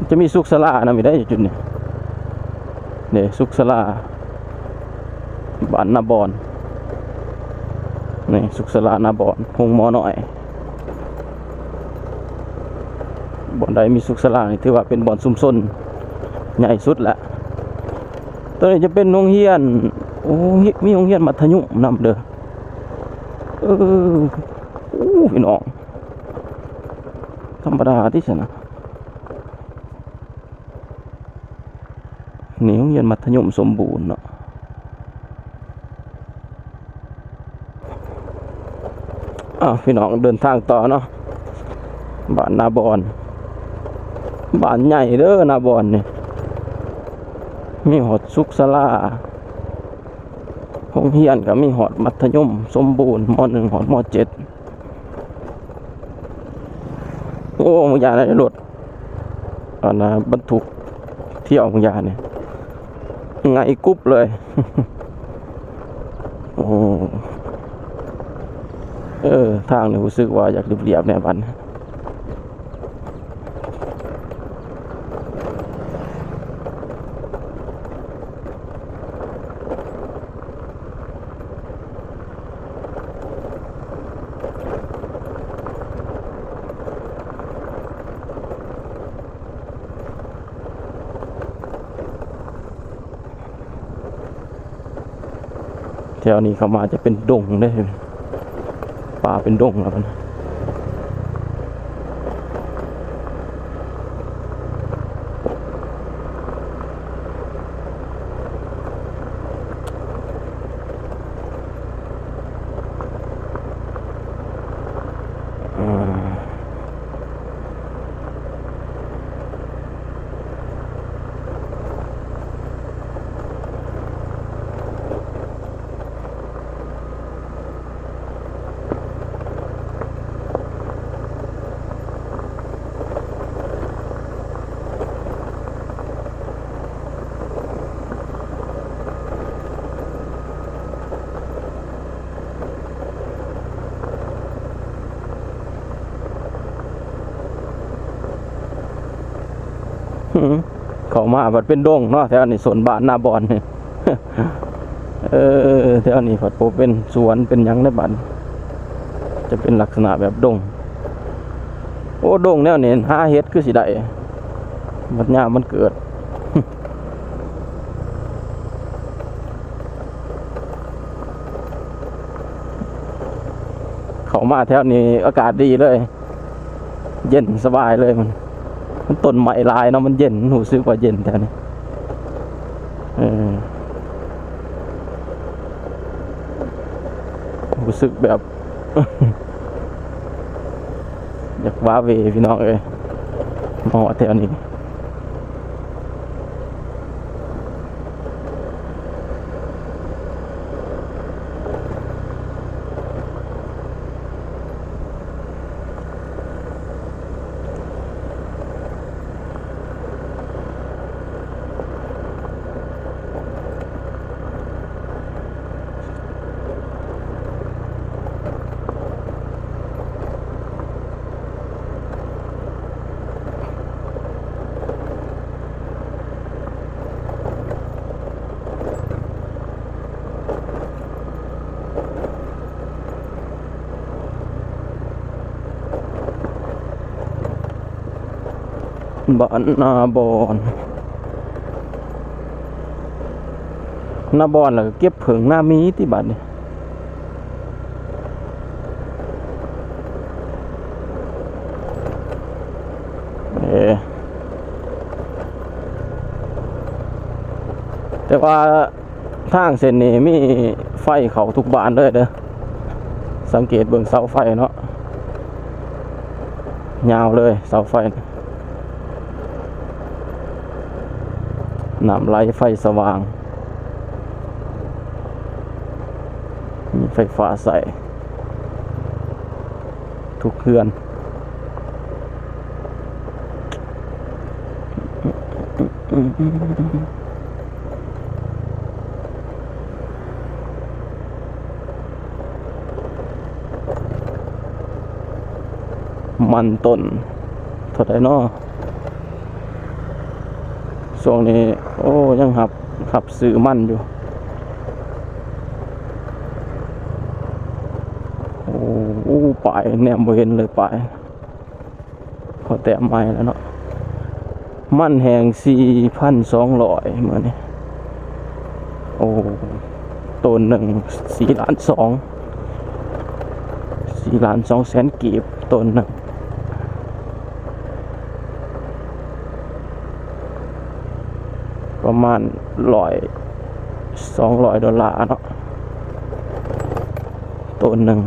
ຈະມີສຸກສາລານຳອີກໄດ໋ຈຸດນີ້ ນີ້ສຸກສາລາ ບ້ານນາບອນ ນີ້ສຸກສາລານາບອນ ໂຮງໝໍນ້ອຍ. ບ່ອນໃດມີສຸກສາລານີ້ຖືວ່າເປັນບ່ອນຊຸມຊົນໃຫຍ່ສຸດແຫຼະ. ໂຕນີ້ຈະເປັນໂຮງຮຽນ ໂອ້ ມີໂຮງຮຽນມັດທະຍົມນຳເດີ. ເອີ ໂອ້ ພີ່ນ້ອງ ທຳມະດາຕິຊັ້ນນະ. ນີ້ໂຮງຮຽນມັດທະຍົມສົມບູນເນາະ. ອ້າວ ພີ່ນ້ອງ ເດີນທາງຕໍ່ເນາະ ບ້ານນາບອນ ບ້ານໃຫຍ່ເດີນາບອນນີ້ ມີຮອດສຸກສາລາ ໂຮງຮຽນກະມີຮອດມັດທະຍົມສົມບູນ ມໍໜຶ່ງ ຮອດ ມໍເຈັດ. ໂອ້ ບາງຢ່າງນະ ລົດ ອັນນະ ບັນທຸກທ່ຽວ ບາງຢ່າງນີ້ ໄຫງ່ກຸບເລີຍ. ໂອ້ ເອີ ທາງນີ້ຮູ້ສຶກວ່າຢາກລຽບໆແດ່ບັດ. ແຖວນີ້ເຂົ້າມາຈະເປັນດົງເດ້ ປ່າເປັນດົງແລ້ວ. ເຂົ້າມາບັດເປັນດົງເນາະ ແຖວນີ້ໂຊນບ້ານນາບອນນີ້. ເອີ ແຖວນີ້ພັດບໍ່ເປັນສວນເປັນຫຍັງໃດ໋ບັດ ຈະເປັນລັກສະນະແບບດົງ. ໂອ້ ດົງແນວນີ້ຫາເຫັດຄືຊິໄດ້. ບັດຍາມມັນເກີດ ເຂົ້າມາແຖວນີ້ອາກາດດີເລີຍ ເຢັນສະບາຍເລີຍ ມັນ ມັນຕົ້ນໄມ້ຫຼາຍເນາະ ມັນເຢັນ ມັນຮູ້ສຶກວ່າເຢັນແຖວນີ້ ເອີ ຮູ້ສຶກແບບ ຢາກວ້າເວພີ່ນ້ອງເອີຍ ມາຮອດແຖວນີ້. ບ້ານນາບອນ ນາບອນ ແລ້ວກໍເກັບເຜິ້ງນາໝີຕິບາດນີ້ ເອີ ແຕ່ວ່າ ທາງເສັ້ນນີ້ມີໄຟເຂົ້າທຸກບ້ານເລີຍເດີ ສັງເກດເບິ່ງເສົາໄຟເນາະ ຍາວເລີຍເສົາໄຟ ນ້ຳໄຫຼໄຟສະຫວ່າງ ມີໄຟຟ້າໃຊ້ ທຸກເຮືອນ ມັນຕົ້ນເທົ່າໃດເນາະ? ຊ່ວງນີ້ ໂອ້ ຍັງຮັບ ຮັບຊື້ມັນຢູ່. ໂອ້ ໂອ້ ປ້າຍແນມບໍ່ເຫັນເລີຍ ປ້າຍ ເຂົາແຕ້ມໃໝ່ແລ້ວເນາະ. ມັນແຫ້ງສີ່ພັນສອງຮ້ອຍມື້ນີ້. ໂອ້ ໂຕນໜຶ່ງສີ່ລ້ານສອງ ສີ່ລ້ານສອງແສນກີບ ໂຕນໜຶ່ງ ປະມານຮ້ອຍ ສອງຮ້ອຍໂດລາເນາະ ໂຕນໜຶ່ງ.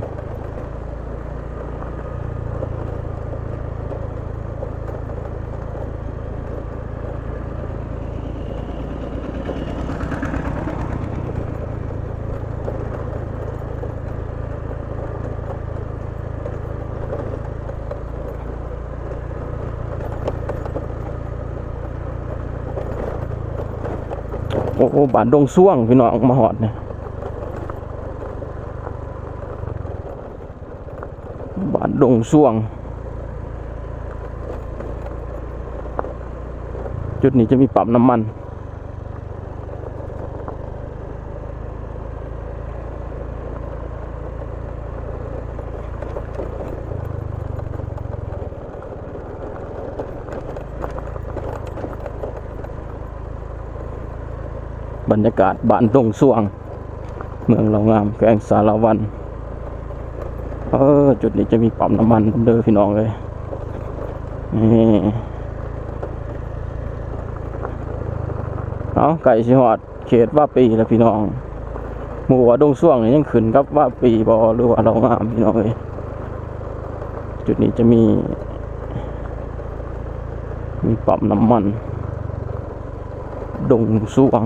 ໂອ້ ບ້ານດົງຊວງ ພີ່ນ້ອງ ມາຮອດນີ້ ບ້ານດົງຊວງ. ຈຸດນີ້ຈະມີປ້ຳນ້ຳມັນ. ບັນຍາກາດບ້ານດົງຊວງ ເມືອງເລົ່າງາມ ແຂວງສາລະວັນ. ເອີ ຈຸດນີ້ຈະມີປ້ຳນ້ຳມັນເດີພີ່ນ້ອງເອີຍ. ນີ້ ເອົາ ໃກ້ຊິຮອດເຂດວາປີແລ້ວພີ່ນ້ອງ. ບໍ່ຮູ້ວ່າດົງຊວງນີ້ຍັງຂຶ້ນກັບວາປີບໍ່ ຫຼືວ່າເລົ່າງາມພີ່ນ້ອງເອີຍ. ຈຸດນີ້ຈະມີ ມີປ້ຳນ້ຳມັນ ດົງຊວງ.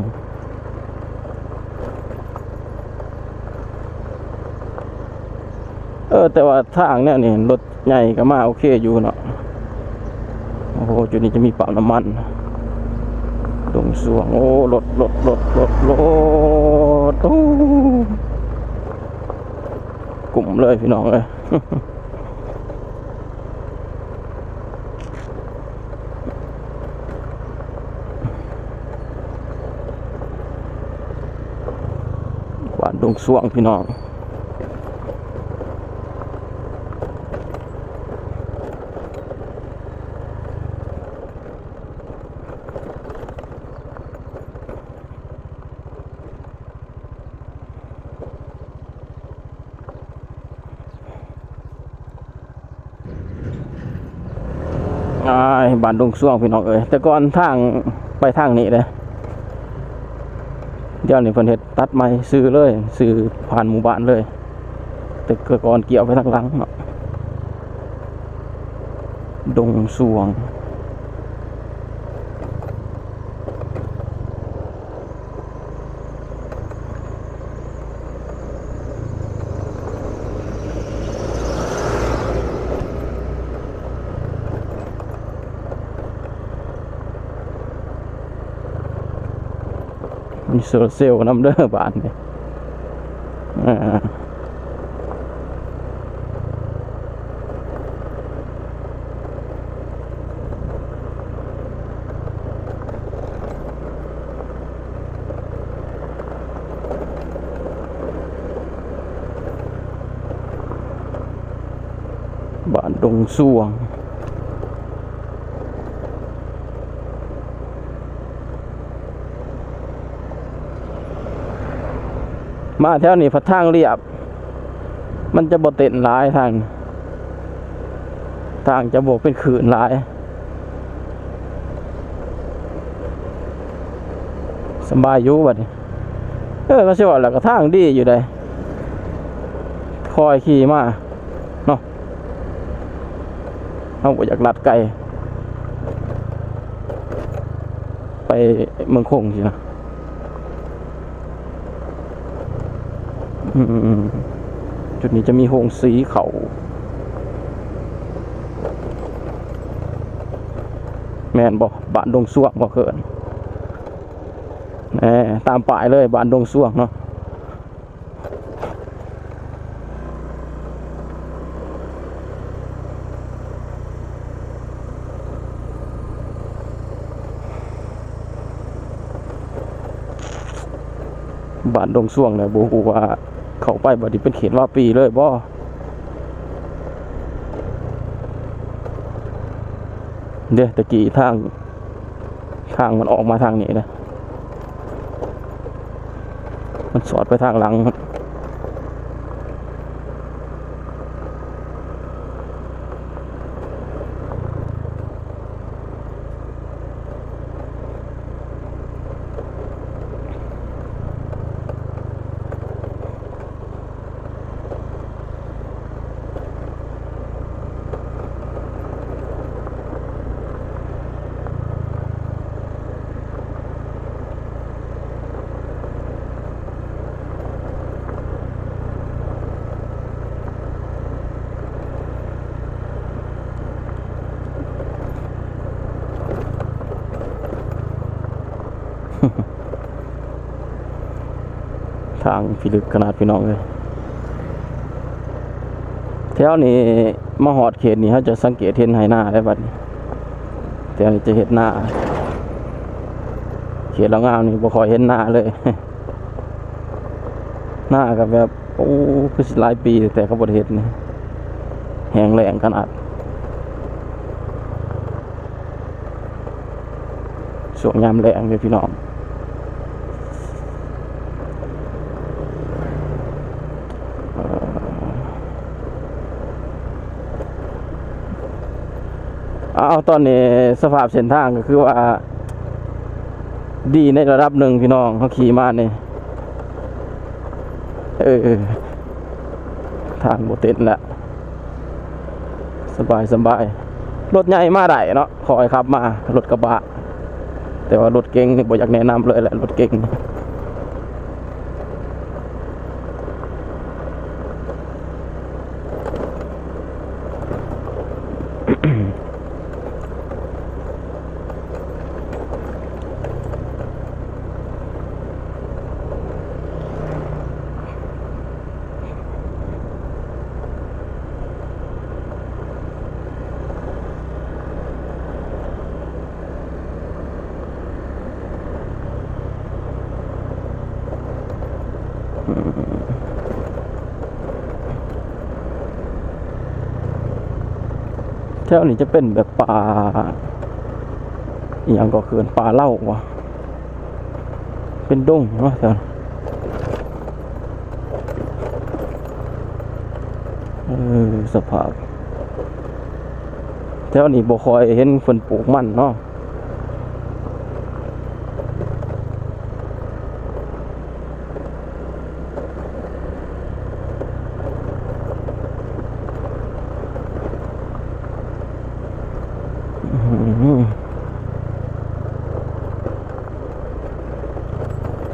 ເອີ ແຕ່ວ່າທາງແນວນີ້ລົດໃຫຍ່ກໍມາໂອເຄຢູ່ເນາະ. ໂອ້ໂຫ ຈຸດນີ້ຈະມີປ້ຳນ້ຳມັນ ດົງຊວງ. ໂອ້ ລົດ ລົດ ລົດ ລົດ ລົດ ໂອ້ ກຸ້ມເລີຍພີ່ນ້ອງເອີຍ. ບ້ານດົງຊວງ ພີ່ນ້ອງ. ໄປບ້ານດົງຊວງພີ່ນ້ອງເອີຍ, ແຕ່ກ່ອນທາງໄປທາງນີ້ເດ້, ດຽວນີ້ເພິ່ນເຮັດຕັດໃໝ່ຊື່ເລີຍ, ຊື່ຜ່ານໝູ່ບ້ານເລີຍ, ແຕ່ກ່ອນກ່ຽວໄປທາງຫຼັງເນາະ. ດົງຊວງ. ມີໂຊລາເຊວນຳເດີບ້ານນີ້ ອ່າ. ບ້ານດົງຊວງ. ມາແຖວນີ້ພັດທາງລຽບ ມັນຈະບໍ່ເຕັ້ນຫຼາຍ, ທາງ ທາງຈະບໍ່ເປັນຄື້ນຫຼາຍ, ສະບາຍຢູ່ບັດນີ້. ເອີ ກໍຊິວ່າແລ້ວກໍທາງດີຢູ່ເດ້, ຄ່ອຍຂີ່ມາເນາະ. ເຮົາບໍ່ຢາກລັດໄກ ໄປເມືອງຄົງຊີ້ນະ. ອືມ ຈຸດນີ້ຈະມີໂຮງສີເຂົ້າ ແມ່ນບໍ່? ບ້ານດົງຊວງບໍ່ເອີ້ນ? ແໜ ຕາມປ້າຍເລີຍ ບ້ານດົງຊວງເນາະ. ບ້ານດົງຊວງແຫຼະ ບໍ່ຮູ້ວ່າເຂົ້າໄປບັດນີ້ເປັນເຂດວາປີເລີຍບໍ່? ເດ້ ຕະກີ້ທາງ ທາງມັນອອກມາທາງນີ້ເດ້ ມັນສອດໄປທາງຫຼັງ. ທາງພິລຶກຂະໜາດ ພີ່ນ້ອງເອີຍ. ແຖວນີ້ມາຮອດເຂດນີ້ ເຮົາຈະສັງເກດເຫັນໄຮ່ນາໄດ້ບັດນີ້. ແຖວນີ້ຈະເຮັດນາ, ເຂດລາວງາມນີ້ບໍ່ຄ່ອຍເຫັນນາເລີຍ. ນາກໍແບບ ໂອ້ ຄືຊິຫຼາຍປີແຕ່ເຂົາບໍ່ໄດ້ເຮັດນີ້ ແຫ້ງແລ້ງຂະໜາດ. ຊ່ວງຍາມແລ້ງເດ້ພີ່ນ້ອງ. ເອົາ ຕອນນີ້ສະພາບເສັ້ນທາງກໍຄືວ່າດີໃນລະດັບໜຶ່ງພີ່ນ້ອງ, ເຮົາຂີ່ມານີ້ ເອີ ທາງບໍ່ເຕັນແລ້ວ. ສະບາຍ ສະບາຍ. ລົດໃຫຍ່ມາໄດ້ເນາະ, ຄ່ອຍຂັບມາ ລົດກະບະ, ແຕ່ວ່າລົດເກັງນີ້ບໍ່ຢາກແນະນຳເລີຍແຫຼະ, ລົດເກັງ. ແຖວນີ້ຈະເປັນແບບປ່າ ອີ່ຫຍັງກໍເອີ້ນ ປ່າເລົ້າຫວາ ເປັນດົງເນາະ ແຖວ ເອີ ສະພາບ ແຖວນີ້ບໍ່ຄ່ອຍເຫັນເພິ່ນປູກມັນເນາະ.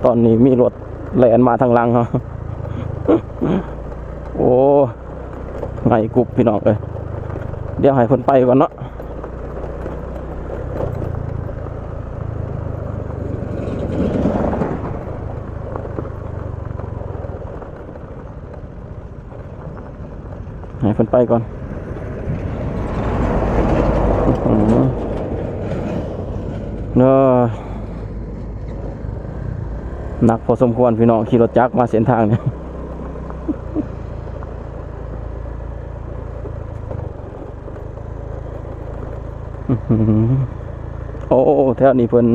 ຕອນນີ້ມີລົດແລ່ນມາທາງຫຼັງເຮົາ. ໂອ້ ໄງກຸບພີ່ນ້ອງເອີຍ. ດຽວໃຫ້ເພິ່ນໄປກ່ອນເນາະ. ໃຫ້ເພິ່ນໄປກ່ອນ. ເອີ ໜັກພໍສົມຄວນພີ່ນ້ອງ ຂີ່ລົດຈັກມາເສັ້ນທາງນີ້. ໂອ້ ແຖວນີ້ເພິ່ນ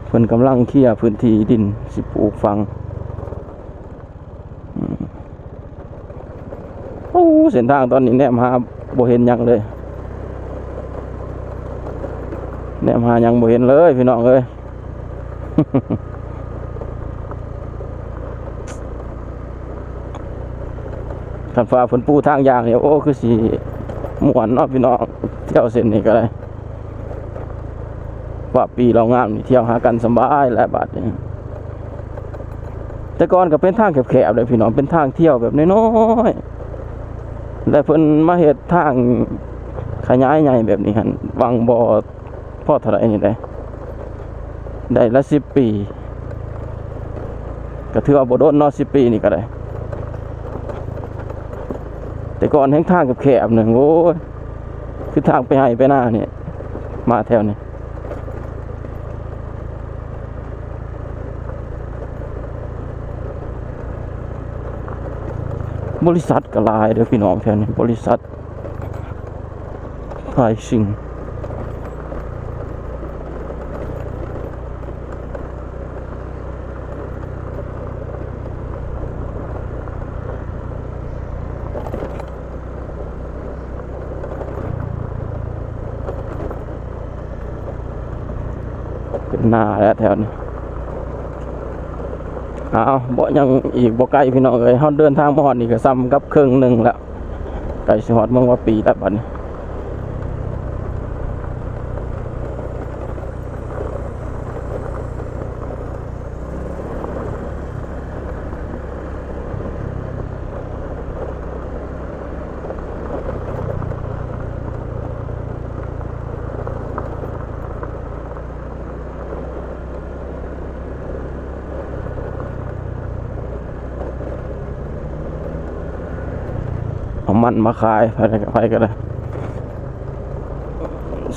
ເພິ່ນກຳລັງເຄຍພື້ນທີ່ດິນຊິປູກຝັງ. ໂອ້ ເສັ້ນທາງຕອນນີ້ແນມຫາບໍ່ເຫັນຫຍັງເລີຍ ແນມຫາຫຍັງບໍ່ເຫັນເລີຍພີ່ນ້ອງເອີຍ. ຄັນຟ້າຝົນປູທາງຢ່າງນີ້ ໂອ້ ຄືຊິມ່ວນເນາະພີ່ນ້ອງ ທ່ຽວເສັ້ນນີ້ກໍໄດ້. ວ່າປີລາວງາມນີ້ທ່ຽວຫາກັນສະບາຍແຫຼະບາດນີ້. ແຕ່ກ່ອນກໍເປັນທາງແຄບໆເດ້ພີ່ນ້ອງ ເປັນທາງທ່ຽວແບບນ້ອຍໆ ແລະເພິ່ນມາເຮັດທາງຂະຫຍາຍໃຫຍ່ແບບນີ້ຫັ້ນ ຫວ່າງບໍ່ພໍເທົ່າໃດນີ້ໄດ໋ ໄດ້ລະສິບປີ ກໍຖືວ່າບໍ່ດົນເນາະ ສິບປີນີ້ກໍໄດ້. ແຕ່ກ່ອນແຮ່ງທາງແຄບໆໜຶ່ງ ໂອ້ຍ ຄືທາງໄປໄຮ່ໄປນານີ້ ມາແຖວນີ້ ບໍລິສັດກໍຫຼາຍເດີ້ພີ່ນ້ອງ ແຖວນີ້ ບໍລິສັດ ຫຼາຍສິ່ງ. ເປັນນາແລ້ວແຖວນີ້. ອ້າວ ບໍ່ ຍັງອີກບໍ່ໄກພີ່ນ້ອງເອີຍ ເຮົາເດີນທາງມາຮອດນີ້ກໍສ່ຳກັບເຄິ່ງໜຶ່ງແລ້ວ ໃກ້ຊິຮອດເມືອງວາປີແລ້ວບັດນີ້. ເອົາມັນມາຂາຍ ໃຜກໍ ໃຜກໍໄດ້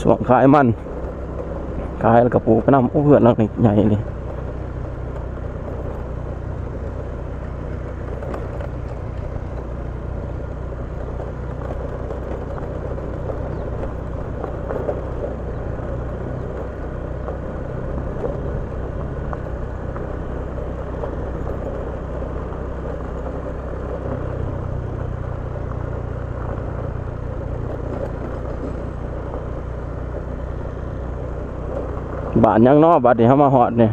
ຊ່ວງຂາຍມັນ ຂາຍແລ້ວກໍປູກໄປນຳ. ໂອ້ ເຮືອນຫຼັງນີ້ໃຫຍ່ອີ່ຫຼີ. ບ້ານຫຍັງເນາະ ບັດນີ້ເຮົາມາຮອດນີ້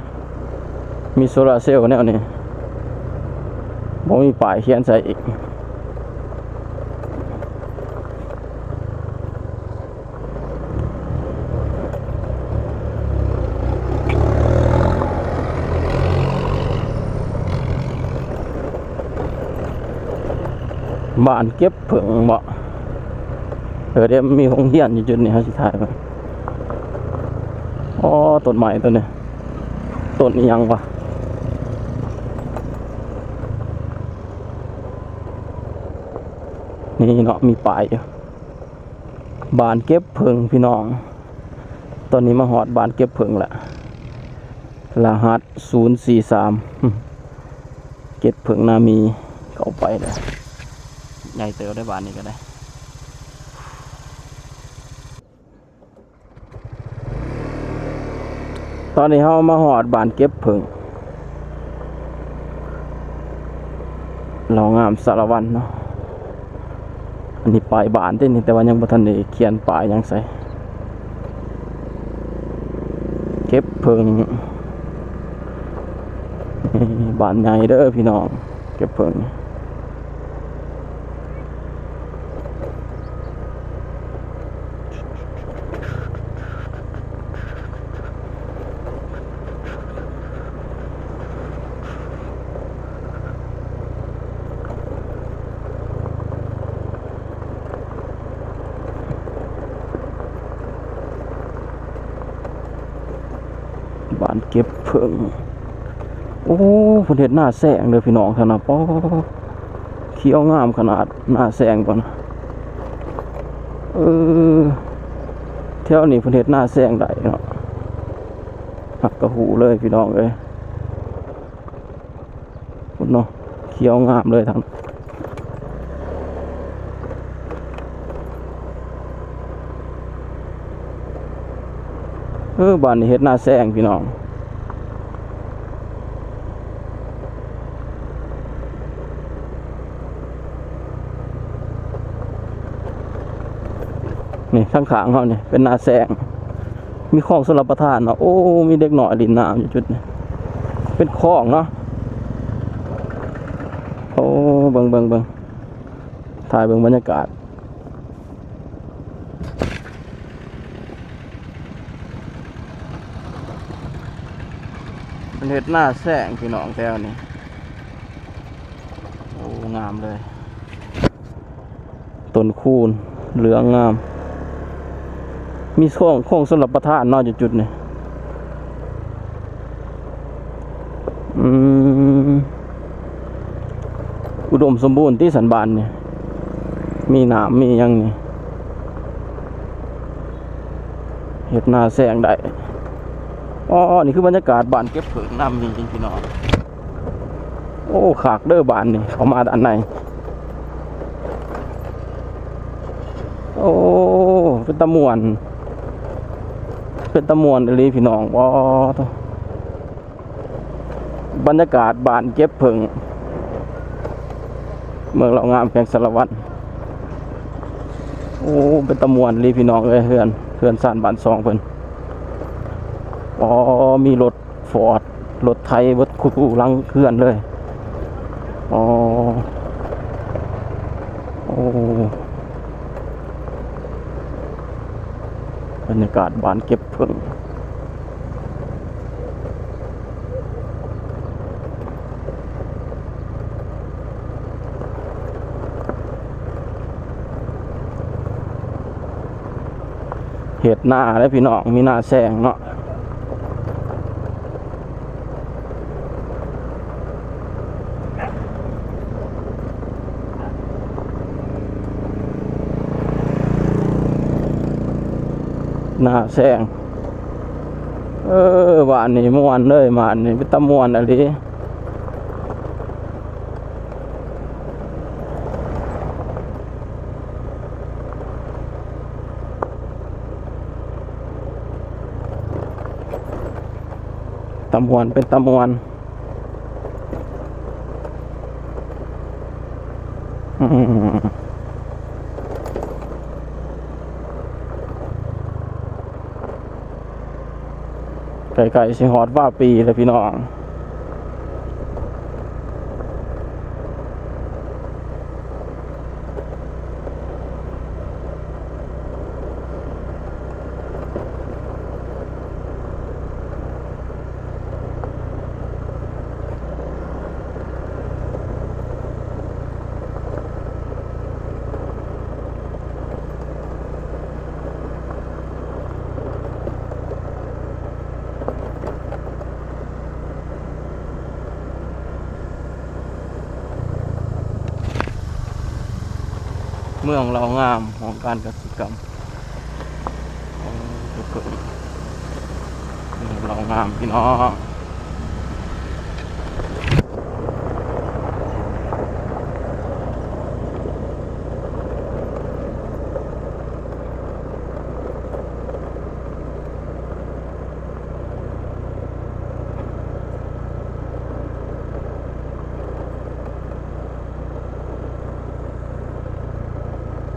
ມີໂຊລາເຊວແນວນີ້ ບໍ່ມີປ້າຍຂຽນໃສ່ອີກ. ບ້ານເກັບເຜິ້ງບໍ? ເອີ ເດ້ ມັນມີໂຮງຮຽນຢູ່ຈຸດນີ້ ເຮົາຊິຖ່າຍໄປ. ອໍ ຕົ້ນໄມ້ຕົ້ນນີ້ ຕົ້ນອີ່ຫຍັງວະ? ນີ້ເນາະ ມີປ້າຍຢູ່. ບ້ານເກັບເຜິ້ງພີ່ນ້ອງ. ຕອນນີ້ມາຮອດບ້ານເກັບເຜິ້ງລະ ລະຫັດສູນສີ່ສາມ. ເກັບເຜິ້ງນາມີ ເຂົ້າໄປແລ້ວ. ໃຫຍ່ເຕີບໄດ໋ ບ້ານນີ້ກໍໄດ້. ຕອນນີ້ເຮົາມາຮອດບ້ານເກັບເຜິ້ງ ເລົ່າງາມສາລະວັນເນາະ. ອັນນີ້ປ້າຍບ້ານເດ້ນີ້ ແຕ່ວ່າຍັງບໍ່ທັນໄດ້ຂຽນປ້າຍຫຍັງໃສ່. ເກັບເຜິ້ງ ບ້ານໃຫຍ່ເດີພີ່ນ້ອງ ເກັບເຜິ້ງ. ບ້ານເກັບເຜິ້ງ. ໂອ້ ເພິ່ນເຮັດນາແຊງເດີພີ່ນ້ອງ ທາງນັ້ນ ປາ ຂຽວງາມຂະໜາດ ນາແຊງພຸ້ນ. ເອີ ແຖວນີ້ເພິ່ນເຮັດນາແຊງໄດ້ເນາະ ຮັກກະຮູ້ເລີຍພີ່ນ້ອງເອີຍ. ພຸ້ນເນາະ ຂຽວງາມເລີຍທາງ ເອີ ບ້ານນີ້ເຮັດນາແຊງພີ່ນ້ອງ. ນີ້ ທາງຂ້າງເຮົານີ້ເປັນນາແຊງ. ມີຄອງຊົນລະປະທານເນາະ. ໂອ້ ມີເດັກນ້ອຍຫຼິ້ນນ້ຳຢູ່ຈຸດນີ້ ເປັນຄອງເນາະ. ໂອ້ ເບິ່ງ ເບິ່ງ ເບິ່ງ ຖ່າຍເບິ່ງບັນຍາກາດ ເພິ່ນເຮັດນາແຊງພີ່ນ້ອງແຖວນີ້. ໂອ້ ງາມເລີຍ. ຕົ້ນຄູນເຫຼືອງງາມ ມີໂຄງ ໂຄງຊົນລະປະທານເນາະ ຢູ່ຈຸດນີ້. ອືມ ອຸດົມສົມບູນຕິ ສັນບານນີ້ ມີນ້ຳມີຫຍັງນີ້ ເຮັດນາແຊງໄດ້. ອໍ ນີ້ຄືບັນຍາກາດບ້ານເກັບເຜິ້ງນຳນີ້ພີ່ນ້ອງ. ໂອ້ ຄັກເດີບ້ານນີ້ ເຂົ້າມາດ້ານໃນ. ໂອ້ ເປັນຕາມ່ວນ ເປັນຕາມ່ວນອີ່ຫຼີພີ່ນ້ອງ. ວ້າ ບັນຍາກາດບ້ານເກັບເຜິ້ງ ເມືອງເລົ່າງາມ ແຂວງສາລະວັນ. ໂອ້ ເປັນຕາມ່ວນອີ່ຫຼີພີ່ນ້ອງເອີຍ ເຮືອນ ເຮືອນຊານບ້ານຊ່ອງເພິ່ນ. ອໍ ມີລົດ ຟອດ ລົດໄຖເບິດຄູ່ຫຼັງເຮືອນເລີຍ. ອໍ ໂອ້ ບັນຍາກາດບ້ານເກັບເຜິ້ງ. ເຮັດນາເດ້ພີ່ນ້ອງ ມີນາແຊງເນາະ. ນາແຊງ ເອີ ບ້ານນີ້ມ່ວນເລີຍ ບ້ານນີ້ເປັນຕາມ່ວນອີ່ຫຼີ. ຕາມ່ວນ ເປັນຕາມ່ວນ. ອືມ ໃກ້ໆຊິຮອດວາປີແລ້ວພີ່ນ້ອງ. ເມືອງເລົ່າງາມ ຫ້ອງການກະສິກຳ. ໂອ້ ເມືອງເລົ່າງາມພີ່ນ້ອງ. ເ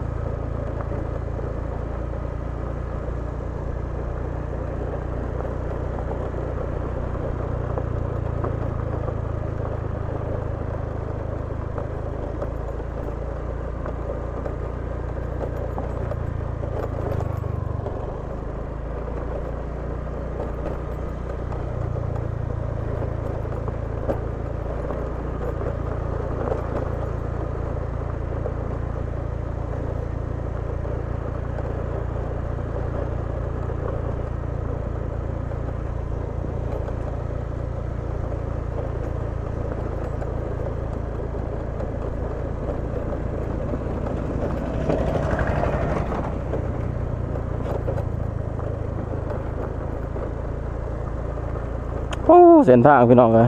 ເສັ້ນທາງພີ່ນ້ອງເອີຍ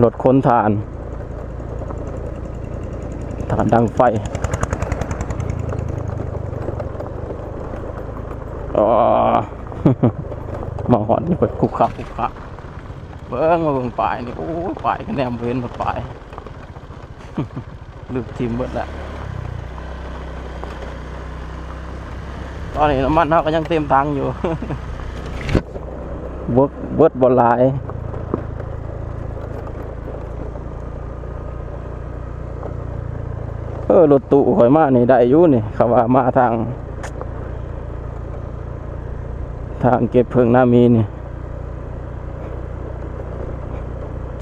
ລົດຂົນຖ່ານ ຖ່ານດັງໄຟ ອໍ ມາຮອດນີ້ເພິ່ນຄຸກຄັກຄຸກຄັກ ເບິ່ງ ມາເບິ່ງປາຍນີ້ ໂອ້ຍ ປາຍກະແນມບໍ່ເຫັນໝົດປາຍ. ລຶກຖິ້ມເບິດແລ້ວ ຕອນນີ້ນ້ຳມັນເຮົາກະຍັງເຕັມຖັງຢູ່ ເບິດ ເບິດບໍ່ຫຼາຍ ເອີ ລົດຕູ້ຂ້ອຍມານີ້ໄດ້ຢູ່ນີ້ ເຂົາວ່າມາທາງ ທາງເກັບເຜິ້ງນາມີນີ້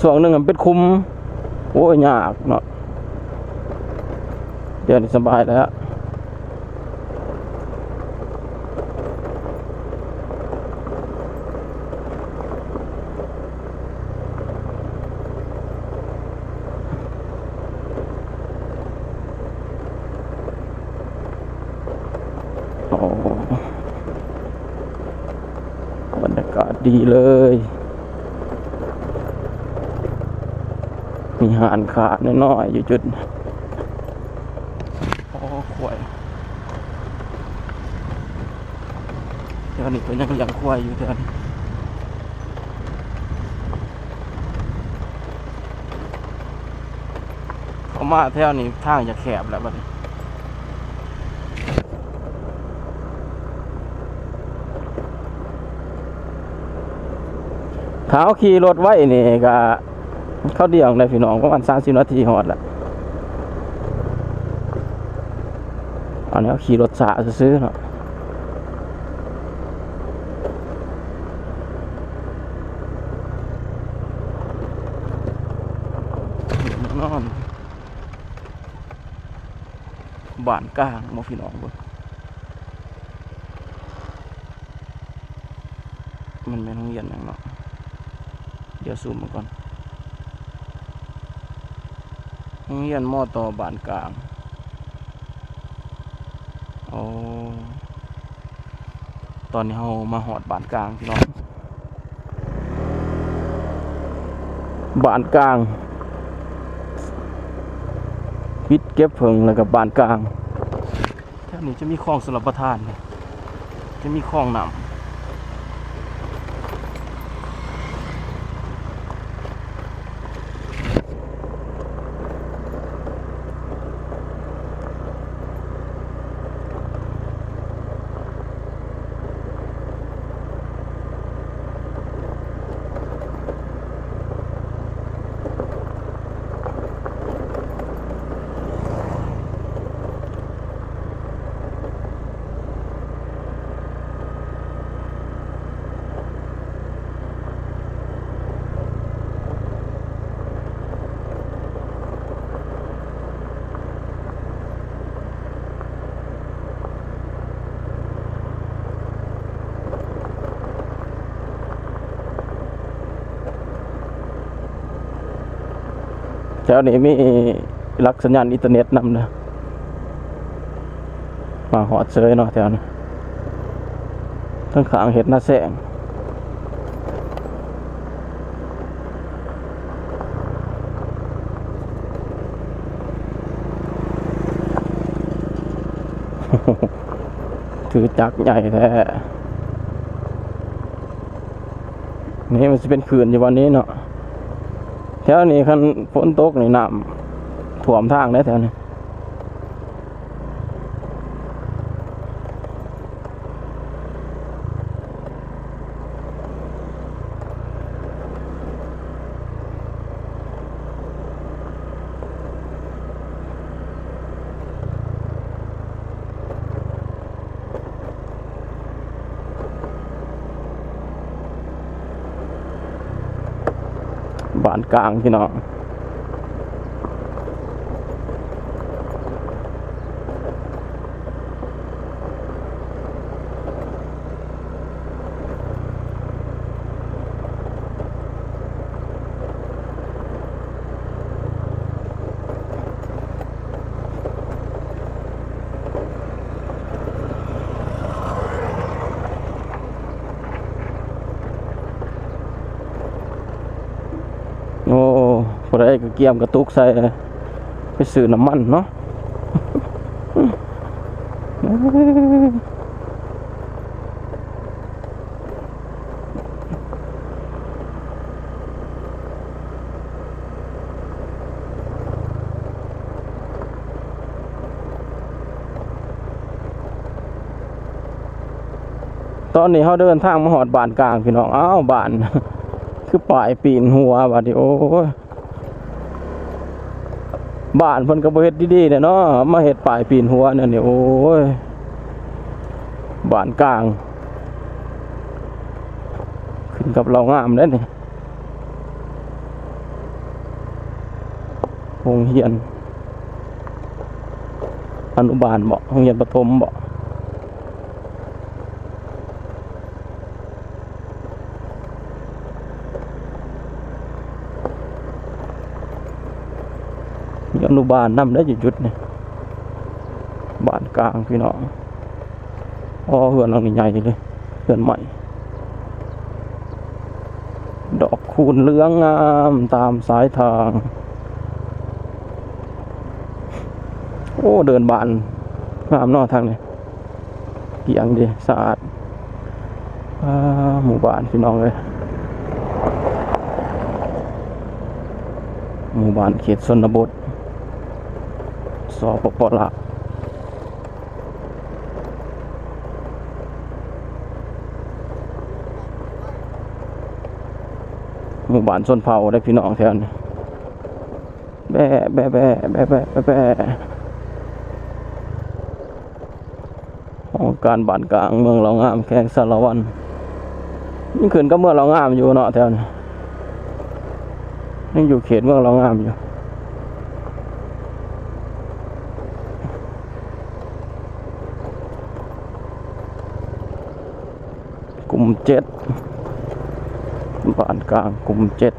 ຊ່ວງໜຶ່ງມັນເປັນຂຸມ ໂອ້ຍ ຍາກເນາະ ດຽວນີ້ສະບາຍແລ້ວ. ໂອ້ ບັນຍາກາດດີເລີຍ ມີຮ້ານຄ້ານ້ອຍໆຢູ່ຈຸດ ໂອ້ ຄວາຍ ແຖວນີ້ເພິ່ນຍັງລ້ຽງຄວາຍຢູ່ແຖວນີ້ ເຂົ້າມາແຖວນີ້ທາງຈະແຄບແລ້ວບັດນີ້ ຖ້າເຮົາຂີ່ລົດໄວນີ້ກະ ເຂົາດ່ຽງໄດ້ພີ່ນ້ອງ ປະມານສາມສິບນາທີຮອດລະ ອັນນີ້ເຮົາຂີ່ລົດຊ້າຊື່ໆເນາະ ນອນ ບ້ານກາງບໍ່ພີ່ນ້ອງເບິ່ງ ມັນແມ່ນໂຮງຮຽນຫຍັງເນາະ ດຽວຊູມເບິ່ງກ່ອນ ໂຮງຮຽນ ມ.ຕ ບ້ານກາງ ໂອ້ ຕອນນີ້ເຮົາມາຮອດບ້ານກາງພີ່ນ້ອງ ບ້ານກາງ ວິດເກັບເຜິ້ງ ແລ້ວກະບ້ານກາງ ແຖວນີ້ຈະມີຄອງຊົນລະປະທານ ຈະມີຄອງນ້ຳ. ແຖວນີ້ມີຫຼັກສັນຍານອິນເຕີເນັດນຳເດີ ມາຮອດເຊີຍເນາະແຖວນີ້ ທາງຂ້າງເຮັດນາແຊງ ຖືຈັກໃຫຍ່ແທ້ ນີ້ມັນຊິເປັນຂື່ນຢູ່ບ່ອນນີ້ເນາະ ແຖວນີ້ຄັນຝົນຕົກນີ້ນ້ຳຖ້ວມທາງເດ້ແຖວນີ້. ບ້ານກາງພີ່ນ້ອງ. ເ ໄດ້ກໍກຽມກະຕຸກໃສ່ ໄປຊື້ນ້ຳມັນເນາະ. ຕອນນີ້ເຮົາເດີນທາງມາຮອດບ້ານກາງ ພີ່ນ້ອງ. ອ້າວ ບ້ານ ຄືປ້າຍປີນຫົວບາດນີ້ ໂອ້ຍ. ບ້ານເພິ່ນກໍບໍ່ເຮັດດີໆແດ່ເນາະ ມາເຮັດປ້າຍປີນຫົວແນວນີ້ ໂອ້ຍ. ບ້ານກາງ ຂຶ້ນກັບເຫຼົ່າງາມເດ້ນີ້. ໂຮງຮຽນອະນຸບານບໍ? ໂຮງຮຽນປະຖົມບໍ? ມີອະນຸບານນຳໄດ້ ຢູ່ຈຸດນີ້ ບ້ານກາງ ພີ່ນ້ອງ. ອໍ ເຮືອນຫຼັງນີ້ໃຫຍ່ເລີຍ ເຮືອນໃໝ່ ດອກຄູນເຫຼືອງງາມຕາມສາຍທາງ. ໂອ້ ເດີ່ນບານງາມເນາະທາງນີ້. ກຽງເດ ສະອາດ. ອ່າ ໝູ່ບ້ານ ພີ່ນ້ອງເອີຍ ໝູ່ບ້ານເຂດຊົນນະບົດ ສປປ ລາວ. ໝູ່ບ້ານຊົນເຜົ່າເດ້ ພີ່ນ້ອງ ແຖວນີ້. ແບະ ແບະ ແບະ ແບະ ແບະ ແບະ ແບະ. ຫ້ອງການບ້ານກາງ ເມືອງເຫຼົ່າງາມ ແຂວງສາລະວັນ. ຍັງຂຶ້ນກັບເມືອງເຫຼົ່າງາມຢູ່ເນາະ ແຖວນີ້ ຍັງຢູ່ເຂດເມືອງເຫຼົ່າງາມຢູ່. ກຸ່ມເຈັດ ບ້ານກາງກຸ່ມເຈັດ.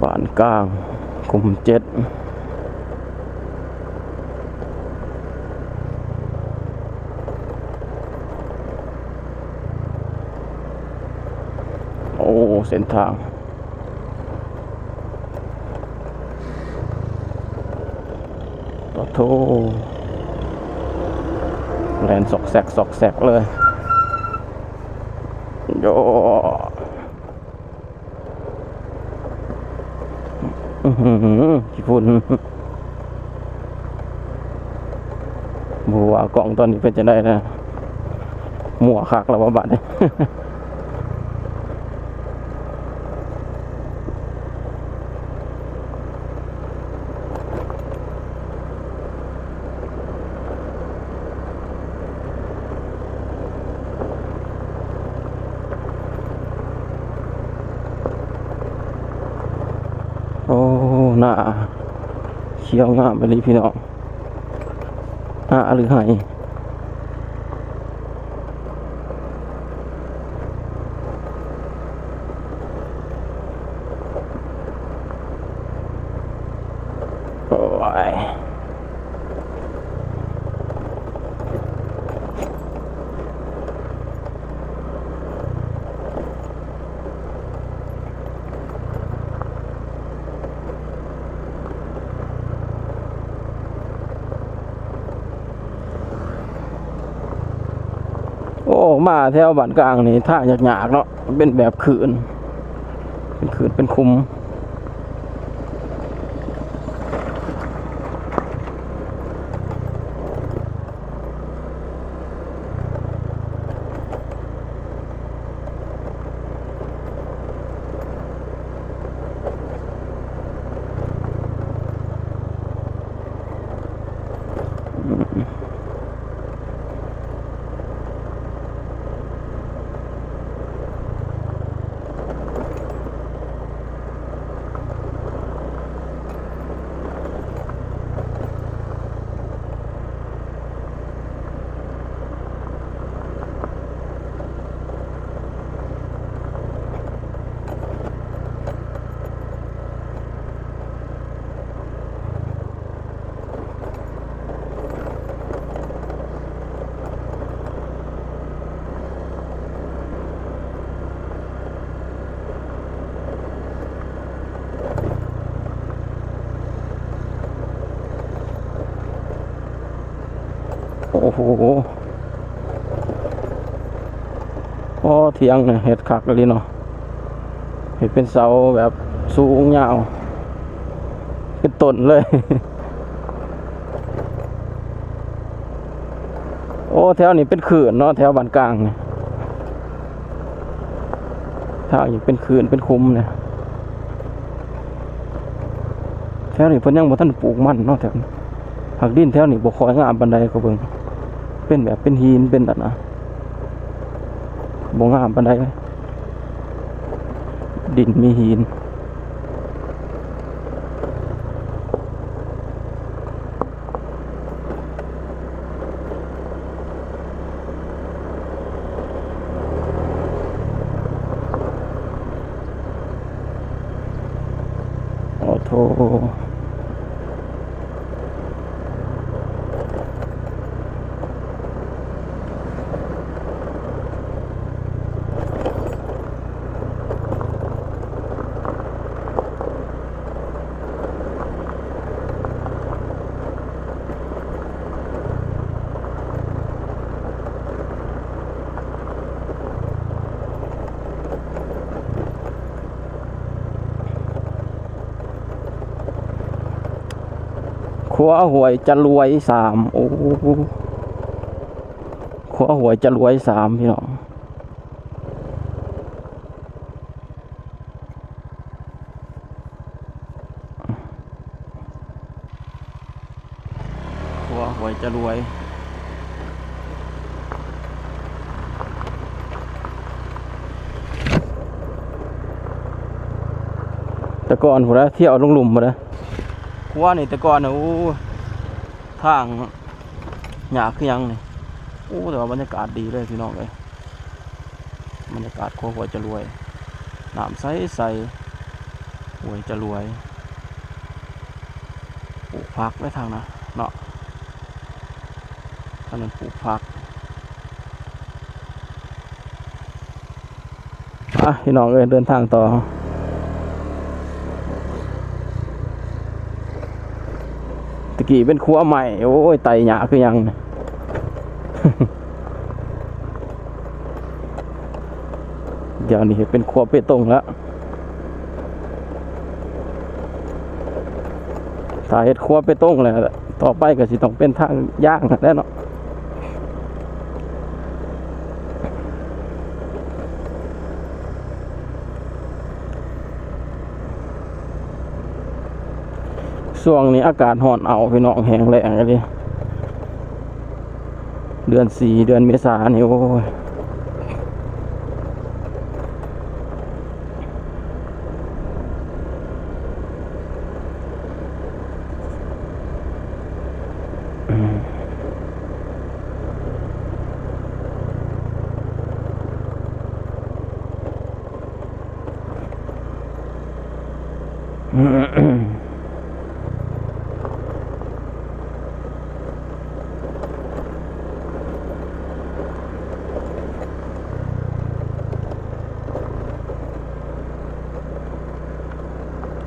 ບ້ານກາງ ກຸ່ມເຈັດ. ໂອ້ ເສັ້ນທາງ ປະໂທ ແລ່ນຊອກແຊກ ຊອກແຊກເລີຍ ໂຢ. ອື້ຫື ຂີ້ຝຸ່ນ ບໍ່ຮູ້ວ່າກ້ອງຕອນນີ້ເປັນຈັ່ງໃດນະ ມົ້ວຄັກແລ້ວບໍ່ບາດນີ້. ໂອ້ ນາຂຽວງາມອີ່ຫຼີພີ່ນ້ອງ ນາຫຼືໄຮ່? ໂອ້ຍ ໂອ້ ມາແຖວບ້ານກາງນີ້ ທາງຍາກໆເນາະ ເປັນແບບຄືນ ເປັນຂືດເປັນຂຸມ. ໂອ້ໂຫ ອໍ ຖຽງນີ້ເຮັດຄັກອີ່ຫຼີເນາະ ເຮັດເປັນເສົາແບບສູງຍາວ ເປັນຕົ້ນເລີຍ. ໂອ້ ແຖວນີ້ເປັນຂືດເນາະ ແຖວບ້ານກາງນີ້ ທາງນີ້ເປັນຂືດເປັນຂຸມນີ້. ແຖວນີ້ເພິ່ນຍັງບໍ່ທັນປູກມັນເນາະ ແຖວນີ້ ຫາກດິນແຖວນີ້ບໍ່ຄ່ອຍງາມປານໃດ ກໍເບິ່ງເປັນແບບເປັນຫີນເປັນນັ້ນນະ ບໍ່ງາມປານໃດ ດິນມີຫີນ. ໂອ້ໂທ. ຂົວຫ້ວຍຈະລວຍສາມ ໂອ້ ຂົວຫ້ວຍຈະລວຍສາມ ພີ່ນ້ອງ. ຂົວຫ້ວຍຈະລວຍ ແຕ່ກ່ອນພຸ້ນນະ ທ່ຽວລົງລຸ່ມພຸ້ນນະ ຂົວນີ້ແຕ່ກ່ອນນະ ໂອ້ ທາງຍາກຄືຫຍັງນີ້ ໂອ້ ແຕ່ວ່າບັນຍາກາດດີເລີຍ ພີ່ນ້ອງເອີຍ. ບັນຍາກາດຂົວຫ້ວຍຈະລວຍ ນ້ຳໃສໆ ຫ້ວຍຈະລວຍ ປູກຜັກໄວ້ທາງນັ້ນເນາະ ທາງນັ້ນປູກຜັກ. ອ່ະ ພີ່ນ້ອງເອີຍ ເດີນທາງຕໍ່. ຕະກີ້ເປັນຂົວໄມ້ ໂອ້ຍ ໄຕ່ຫຍ້າຄືຫຍັງ ດຽວນີ້ເຮັດເປັນຂົວເປຕົງແລ້ວ. ຖ້າເຮັດຂົວເປຕົງແລ້ວ ຕໍ່ໄປກໍຊິຕ້ອງເປັນທາງຢາງຫັ້ນແຫຼະເນາະ. ຊ່ວງນີ້ອາກາດຮ້ອນເອົ້າ ພີ່ນ້ອງ ແຫ້ງແລ້ງອີ່ຫຼີ. ເດືອນສີ່ ເດືອນເມສານີ້ ໂອ້ຍ.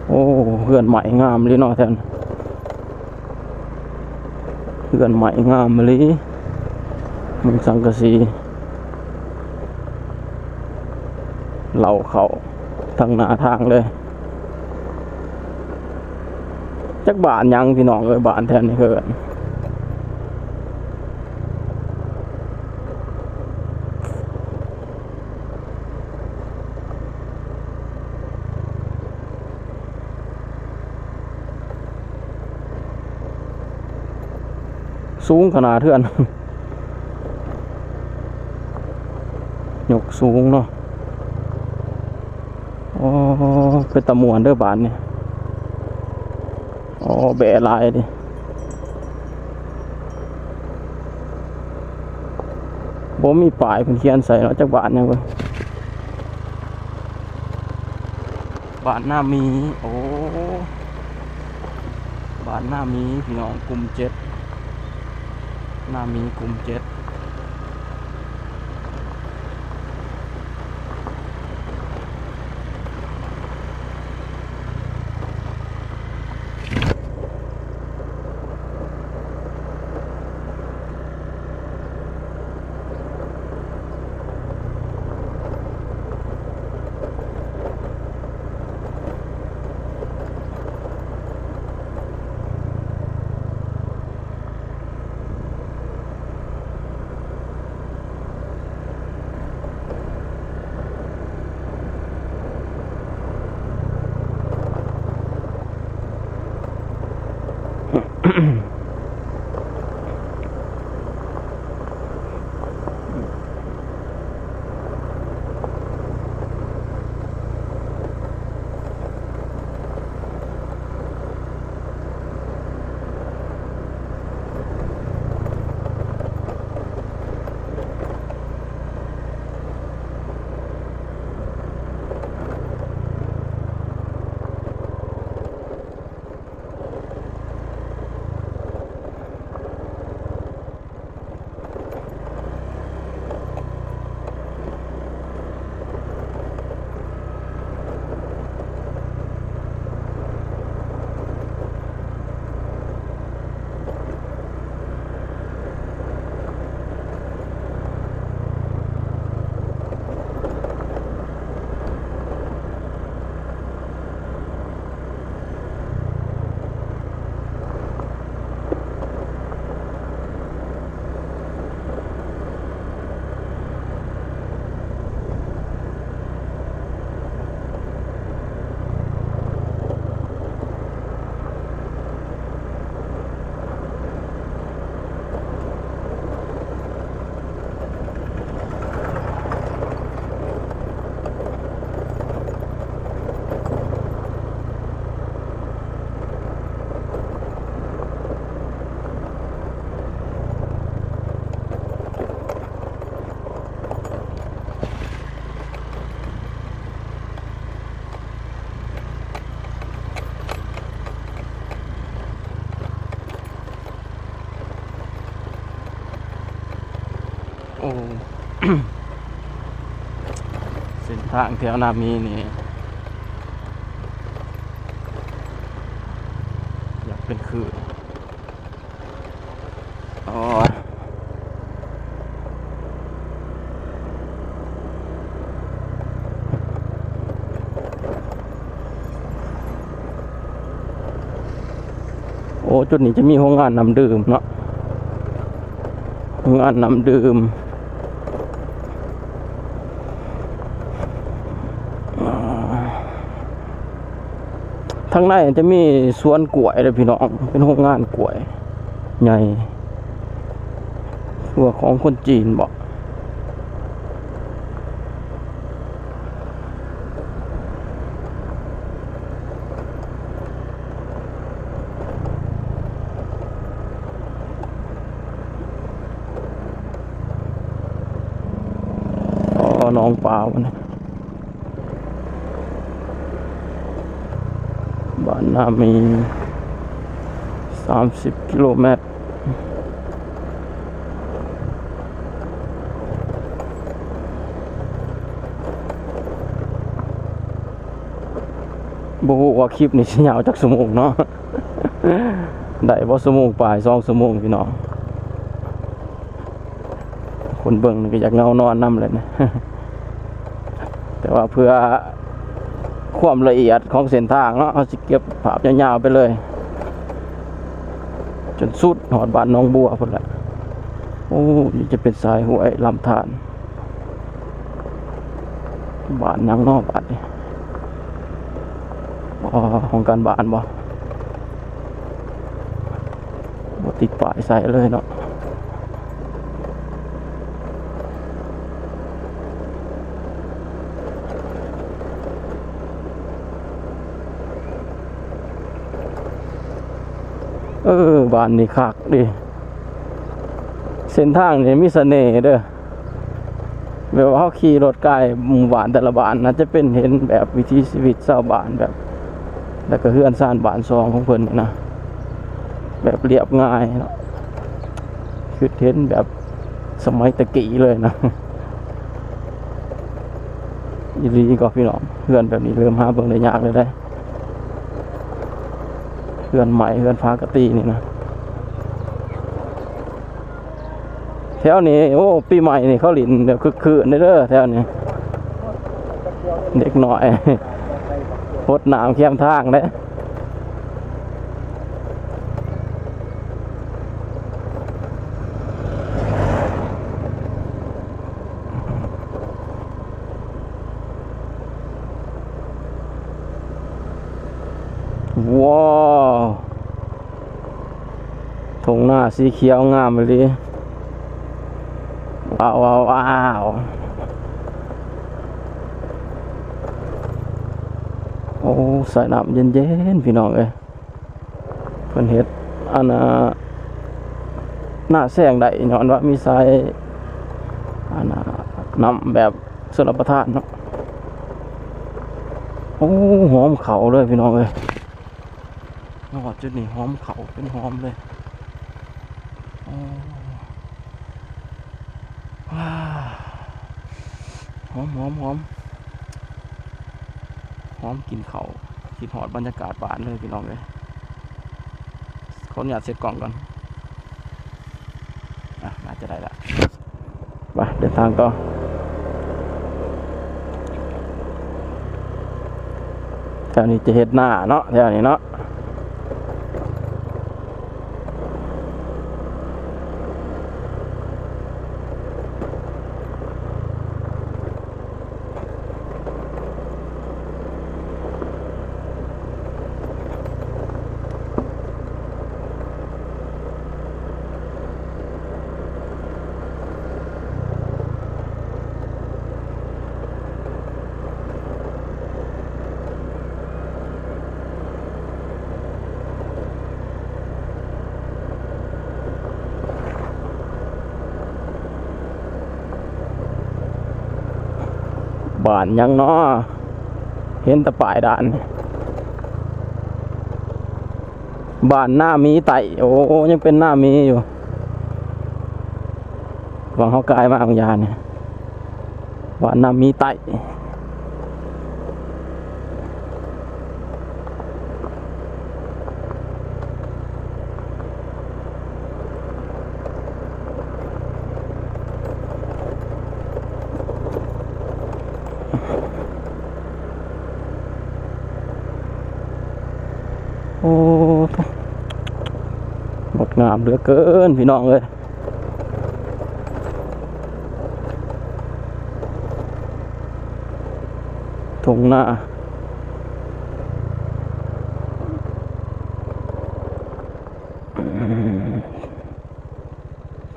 ໂອ້ ເຮືອນໄມ້ງາມເລີຍເນາະ ທ່ານ. ເຮືອນໄມ້ງາມອີ່ຫຼີ ມຸງສັງກະສີ ເລົ້າເຂົ້າ ທາງໜ້າທາງເລີຍ. ຈັກບ້ານຫຍັງພີ່ນ້ອງເອີຍ ບ້ານແຖວນີ້ເອີ້ນ ສູງຂະໜາດເຮືອນ ຍົກສູງເນາະ. ອໍ ເປັນຕາມ່ວນເດີບ້ານນີ້. ອໍ ແບ້ຫຼາຍເດ ບໍ່ມີປ້າຍເພິ່ນຂຽນໃສ່ເນາະ ຈັກບ້ານຫຍັງເບິ່ງ. ບ້ານນາມີ ໂອ້ ບ້ານນາມີພີ່ນ້ອງ ກຸ່ມເຈັດ ນາມີກຸ່ມເຈັດ. ໂອ້ ເສັ້ນທາງແຖວນາມີນີ້ ຢາກເປັນຄື ໂອ້ຍ ໂອ້ ຈຸດນີ້ຈະມີໂຮງງານນ້ຳດື່ມເນາະ ໂຮງງານນ້ຳດື່ມ. ທາງໃນຈະມີສວນກ້ວຍເດີພີ່ນ້ອງ ເປັນໂຮງງານກ້ວຍໃຫຍ່ ຫຼືວ່າຂອງຄົນຈີນບໍ? ອໍ ໜອງປາວ ບ້ານນາມີ ສາມສິບກິໂລແມັດ. ບໍ່ຮູ້ວ່າຄລິບນີ້ຊິຍາວຈັກຊົ່ວໂມງເນາະ ໄດ້ບໍ່ຊົ່ວໂມງປາຍ ສອງຊົ່ວໂມງພີ່ນ້ອງ. ຄົນເບິ່ງນີ້ກໍຢາກເຫງົານອນນຳແຫຼະນະ ແຕ່ວ່າເພື່ອ ຄວາມລະອຽດຂອງເສັ້ນທາງເນາະ ເຮົາຊິເກັບພາບຍາວໆໄປເລີຍ ຈົນສຸດຮອດບ້ານໜອງບົວພຸ້ນແຫຼະ. ໂອ້ ນີ້ຈະເປັນສາຍຫ້ວຍລຳທານ. ບ້ານຫຍັງເນາະບາດນີ້? ອໍ ຫ້ອງການບ້ານບໍ? ບໍ່ຕິດປ້າຍໃສ່ເລີຍເນາະ. ເອີ ບ້ານນີ້ຄັກເດ້ ເສັ້ນທາງນີ້ມີສະເໜ່ເດີ້. ແບບວ່າເຮົາຂີ່ລົດກາຍໝູ່ບ້ານແຕ່ລະບ້ານນະ ຈະເປັນເຫັນແບບວິຖີຊີວິດຊາວບ້ານແບບ ແລ້ວກໍເຮືອນຊານບ້ານຊ່ອງຂອງເພິ່ນນີ້ນະ ແບບລຽບງ່າຍເນາະ ຄືເຫັນແບບສະໄໝແຕ່ກີ້ເລີຍນະ. ອີ່ຫຼີກໍພີ່ນ້ອງ ເຮືອນແບບນີ້ເລີ່ມຫາເບິ່ງໄດ້ຍາກແລ້ວເດ້ ເຮືອນໄມ້ເຮືອນຝາກະຕີນີ້ນະ. ແຖວນີ້ ໂອ້ ປີໃໝ່ນີ້ເຂົາຫຼິ້ນແບບຄຶກຄື້ນເດີ ແຖວນີ້ ເດັກນ້ອຍຫົດນ້ຳແຄມທາງເດ້. ວ້າວ ທົ່ງນາສີຂຽວງາມອີ່ຫຼີ ວ້າວໆໆ. ໂອ້ ສາຍນ້ຳເຢັນໆ ພີ່ນ້ອງເອີຍ. ເພິ່ນເຮັດອັນນ່າ ໜ້າແຊງໄດ້ ຍ້ອນວ່າມີສາຍອັນນ່າ ນ້ຳແບບຊົນລະປະທານເນາະ. ໂອ້ ຫອມເຂົ້າເລີຍພີ່ນ້ອງເອີຍ ມາຮອດຈຸດນີ້ຫອມເຂົ້າເປັນຫອມເລີຍ. ໂອ້ ຫອມ ຫອມ ຫອມ ຫອມ ກິນເຂົ້າ ຄິດຮອດບັນຍາກາດບ້ານເລີຍພີ່ນ້ອງເອີຍ. ຂໍອະນຸຍາດເຊັກກ້ອງກ່ອນ. ອ່ະ ໜ້າຈະໄດ້ລະ ໄປເດີນທາງຕໍ່. ແຖວນີ້ຈະເຮັດນາເນາະ ແຖວນີ້ເນາະ. ບ້ານຫຍັງເນາະ? ເຫັນແຕ່ປ້າຍດ່ານ. ບ້ານນາມີໃຕ້ ໂອ້ ຍັງເປັນນາມີຢູ່ ຫວ່າງເຮົາກາຍມາບາງຢ່າງນີ້ ບ້ານນາມີໃຕ້. ໂອ້ ງົດງາມເຫຼືອເກີນ ພີ່ນ້ອງເອີຍ ທົ່ງນາ.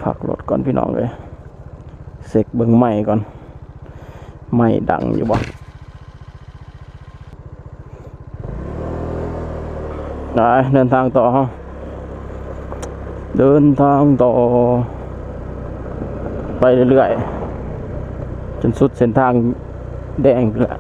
ພັກລົດກ່ອນພີ່ນ້ອງເອີຍ ເຊັກເບິ່ງໄມກ່ອນ ໄມດັງຢູ່ບໍ່? ໄປເດີນທາງຕໍ່ ເຮົາເດີນທາງຕໍ່ໄປເລື້ອຍໆ ຈົນສຸດເສັ້ນທາງ ແດງພຸ້ນແຫຼະ.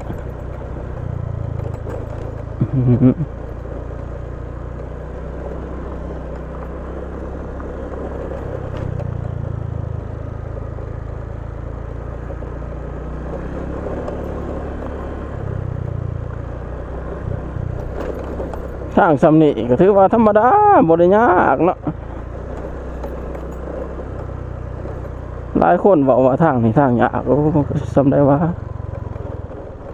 ທາງສ່ຳນີ້ກໍຖືວ່າທຳມະດາ ບໍ່ໄດ້ຍາກເນາະ. ຫຼາຍຄົນເວົ້າວ່າທາງນີ້ທາງຍາກ ໂອ້ ສ່ຳໃດວະ.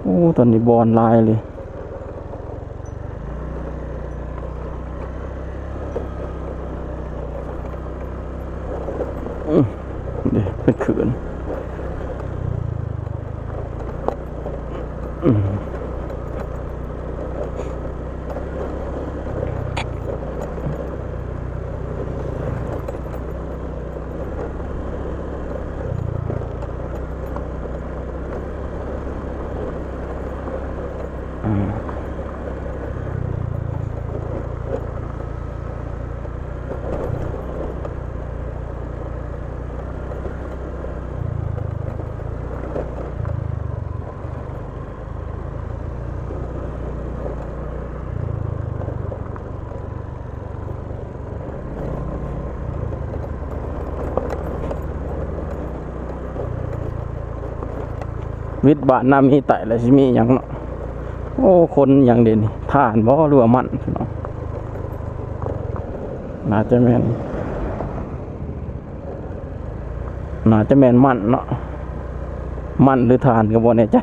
ໂອ້ ຕອນນີ້ບ່ອນຫຼາຍເລີຍ ຄືນ ອືມ. ວິດບ້ານນາມີໃຕ້ ແລ້ວຊິມີຫຍັງເນາະ? ໂອ້ ຄົນຫຍັງເດນີ້ ຖ່ານບໍ່ ຫຼືວ່າມັນ? ພີ່ນ້ອງ ໜ້າຈະແມ່ນ ໜ້າຈະແມ່ນມັນເນາະ ມັນ ຫຼື ຖ່ານ ກໍບໍ່ແນ່ໃຈ.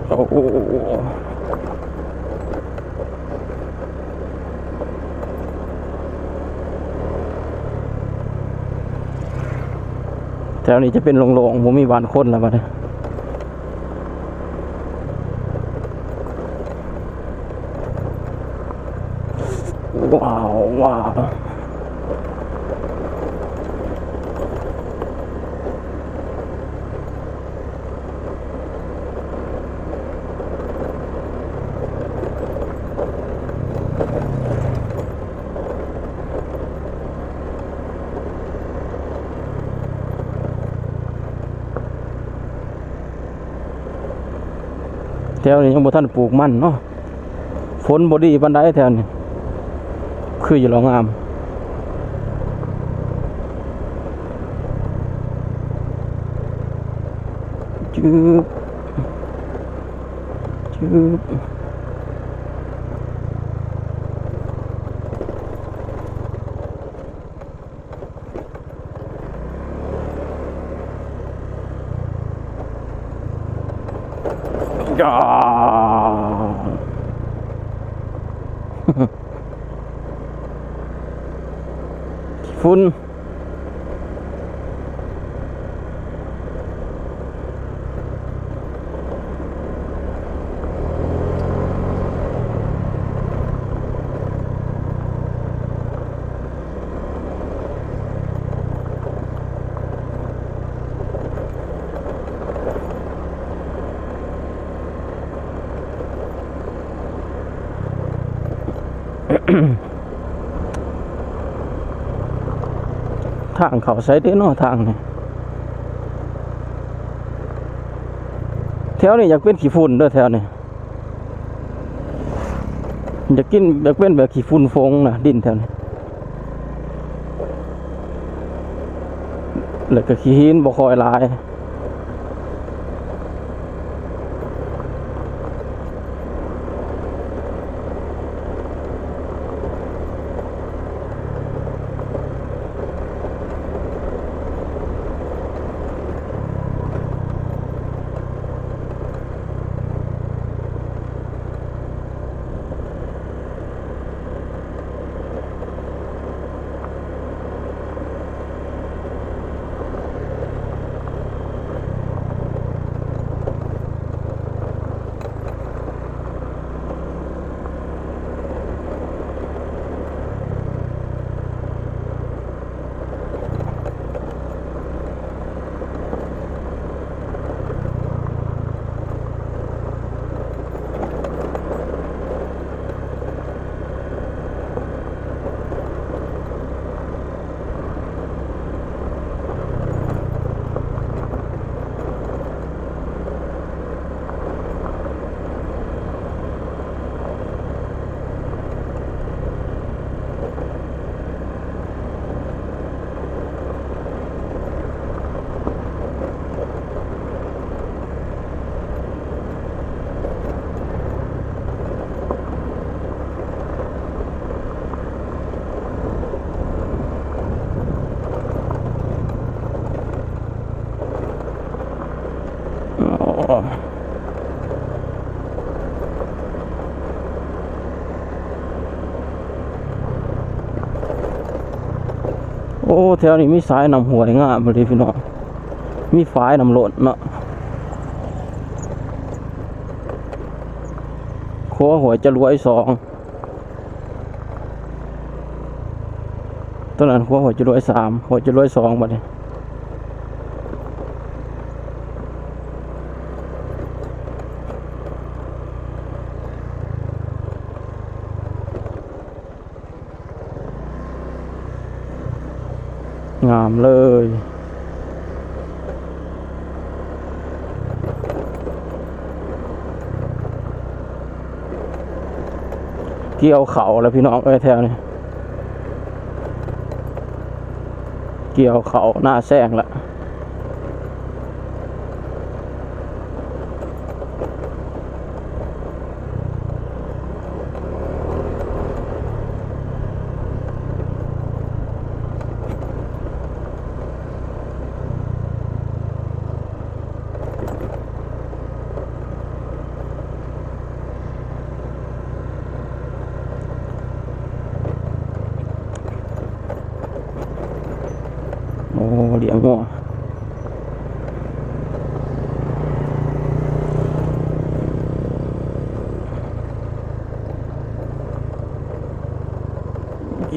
ໂອ້ ແຖວນີ້ຈະເປັນໂລ່ງໆ ບໍ່ມີບ້ານຄົນແລ້ວບັດນີ້. ວ້າວ ວ້າວ. ແຖວນີ້ຍັງບໍ່ທັນປູກມັນເນາະ ຝົນບໍ່ດີປານໃດແຖວນີ້ ຄືຢູ່ລາວງາມ. ຈຶບ ຈຶບ. ຂີ້ຝຸ່ນ. ທາງເຂົ້າໃສເດເນາະ ທາງນີ້? ແຖວນີ້ຢາກເປັນຂີ້ຝຸ່ນເດີ້ ແຖວນີ້. ຢາກກິນ ຢາກເປັນແບບຂີ້ຝຸ່ນຟົງນະ ດິນແຖວນີ້ ແລ້ວກໍຂີ້ຫີນບໍ່ຄ່ອຍຫຼາຍ. ໂ ໂອ້ ແຖວນີ້ມີສາຍນ້ຳຫ້ວຍງາມເລີຍພີ່ນ້ອງ ມີຝາຍນ້ຳລົ້ນເນາະ. ຂົວຫ້ວຍຈະລວຍສອງ ຕົວນັ້ນຂົວຫ້ວຍຈະລວຍສາມ ຫ້ວຍຈະລວຍສອງ ບັດນີ້ ງາມເລີຍ. ກ່ຽວເຂົ້າແລ້ວພີ່ນ້ອງເອີຍ ແຖວນີ້ ກ່ຽວເຂົ້ານາແຊງແລ້ວ. ໂອ້ ລ້ຽງງົວ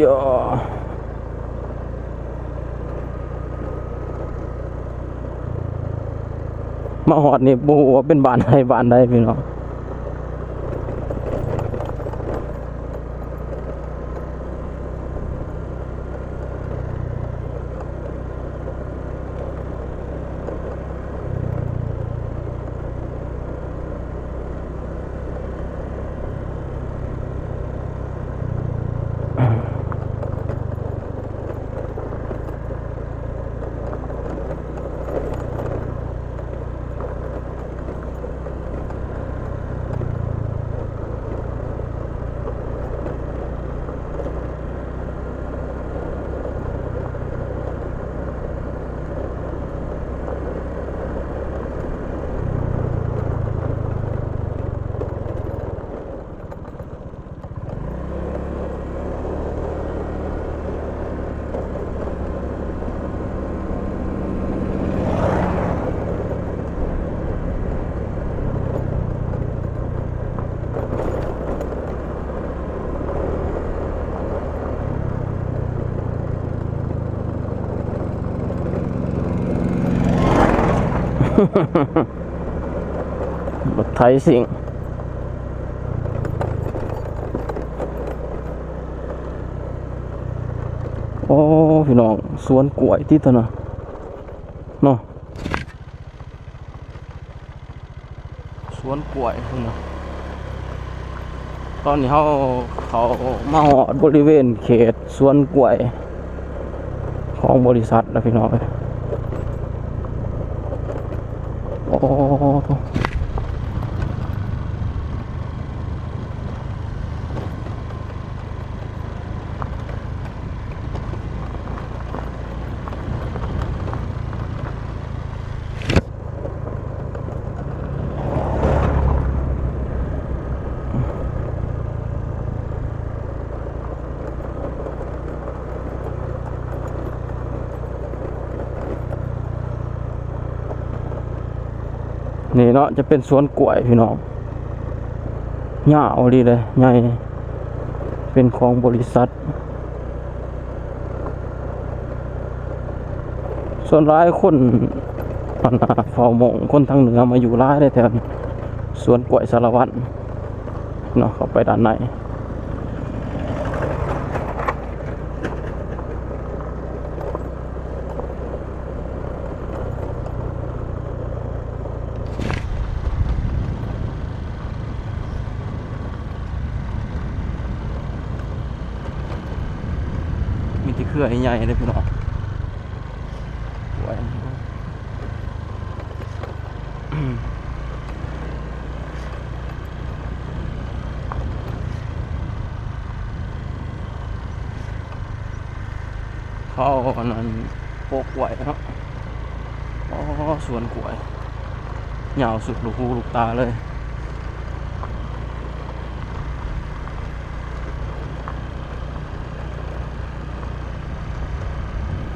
ຢາ ມາຮອດນີ້ບໍ່ຮູ້ວ່າເປັນບ້ານໃດບ້ານໃດພີ່ນ້ອງ. ລົດໄຖຊິງ ໂອ້ ພີ່ນ້ອງ ສວນກ້ວຍຕິດຕົວນະ ເນາະ ສວນກ້ວຍພຸ້ນນະ. ຕອນນີ້ເຮົາເຂົ້າມາຮອດບໍລິເວນເຂດສວນກ້ວຍຂອງບໍລິສັດແລ້ວ ພີ່ນ້ອງເອີຍ. ໂອ້ ໂທ້. ນີ້ເນາະ ຈະເປັນສວນກ້ວຍພີ່ນ້ອງ ຍາວອີ່ຫຼີເດ້ ໃຫຍ່ ເປັນຂອງບໍລິສັດ. ສ່ວນຫຼາຍຄົນ ອັນ ເຜົ່າມົ້ງ ຄົນທາງເໜືອມາຢູ່ຫຼາຍເດ້ແຖວນີ້ ສວນກ້ວຍສາລະວັນເນາະ ເຂົ້າໄປດ້ານໃນ. ມີແຕ່ເຄືອໃຫຍ່ໆເດ້ພີ່ນ້ອງ. ເຂົາເອົາອັນນັ້ນປົກໄວ້ເນາະ. ອໍ ສວນກ້ວຍ ຍາວສຸດລູກຫູລູກຕາເລີຍ. ໂ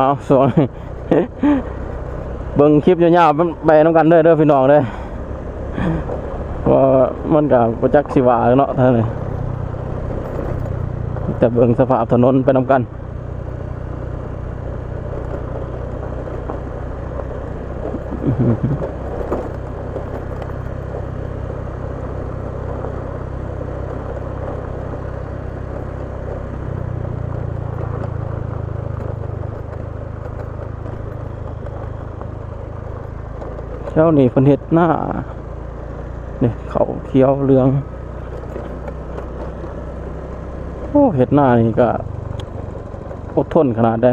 ເອົາ ຊ່ວງ ເບິ່ງຄລິບຍາວໆ ໄປນຳກັນເດີ ເດີພີ່ນ້ອງເດີ ເພາະວ່າມັນກະບໍ່ຈັກຊິວ່າເນາະ ທ່ານນີ້ ແຕ່ເບິ່ງສະພາບຖະໜົນໄປນຳກັນ. ແຖວນີ້ເພິ່ນເຮັດນາ ນີ້ ເຂົ້າຂຽວເຫຼືອງ ໂອ້ ເຮັດນານີ້ກະອົດທົນຂະໜາດໃດ.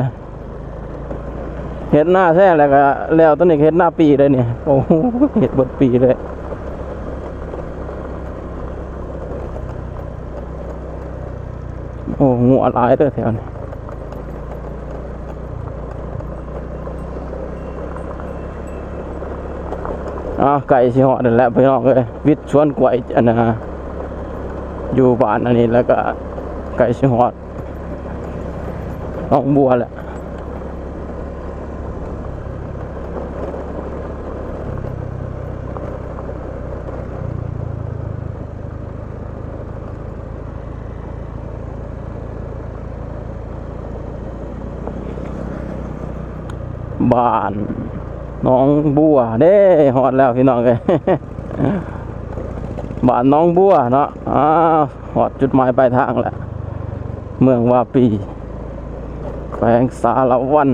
ເຮັດນາແທ້ແລ້ວກະແລ້ວ ຕອນນີ້ກະເຮັດນາປີໄດ໋ນີ້ ໂອ້ໂຫ ເຮັດເບິດປີເລີຍ. ໂອ້ ງົວຫຼາຍເດີແຖວນີ້. ອ່າ ໃກ້ຊິຮອດແລ້ວພີ່ນ້ອງເອີຍ ວິດສວນກ້ວຍ ອັນນ່າ ຢູ່ບ້ານອັນນີ້ ແລ້ວກະໃກ້ຊິຮອດ ໜອງບົວແຫຼະ. ບ້ານໜອງບົວເດ້ ຮອດແລ້ວພີ່ນ້ອງເອີຍ ບ້ານໜອງບົວເນາະ. ອ່າ ຮອດຈຸດໝາຍປາຍທາງແລ້ວ ເມືອງວາປີ ແຂວງສາລະວັນ.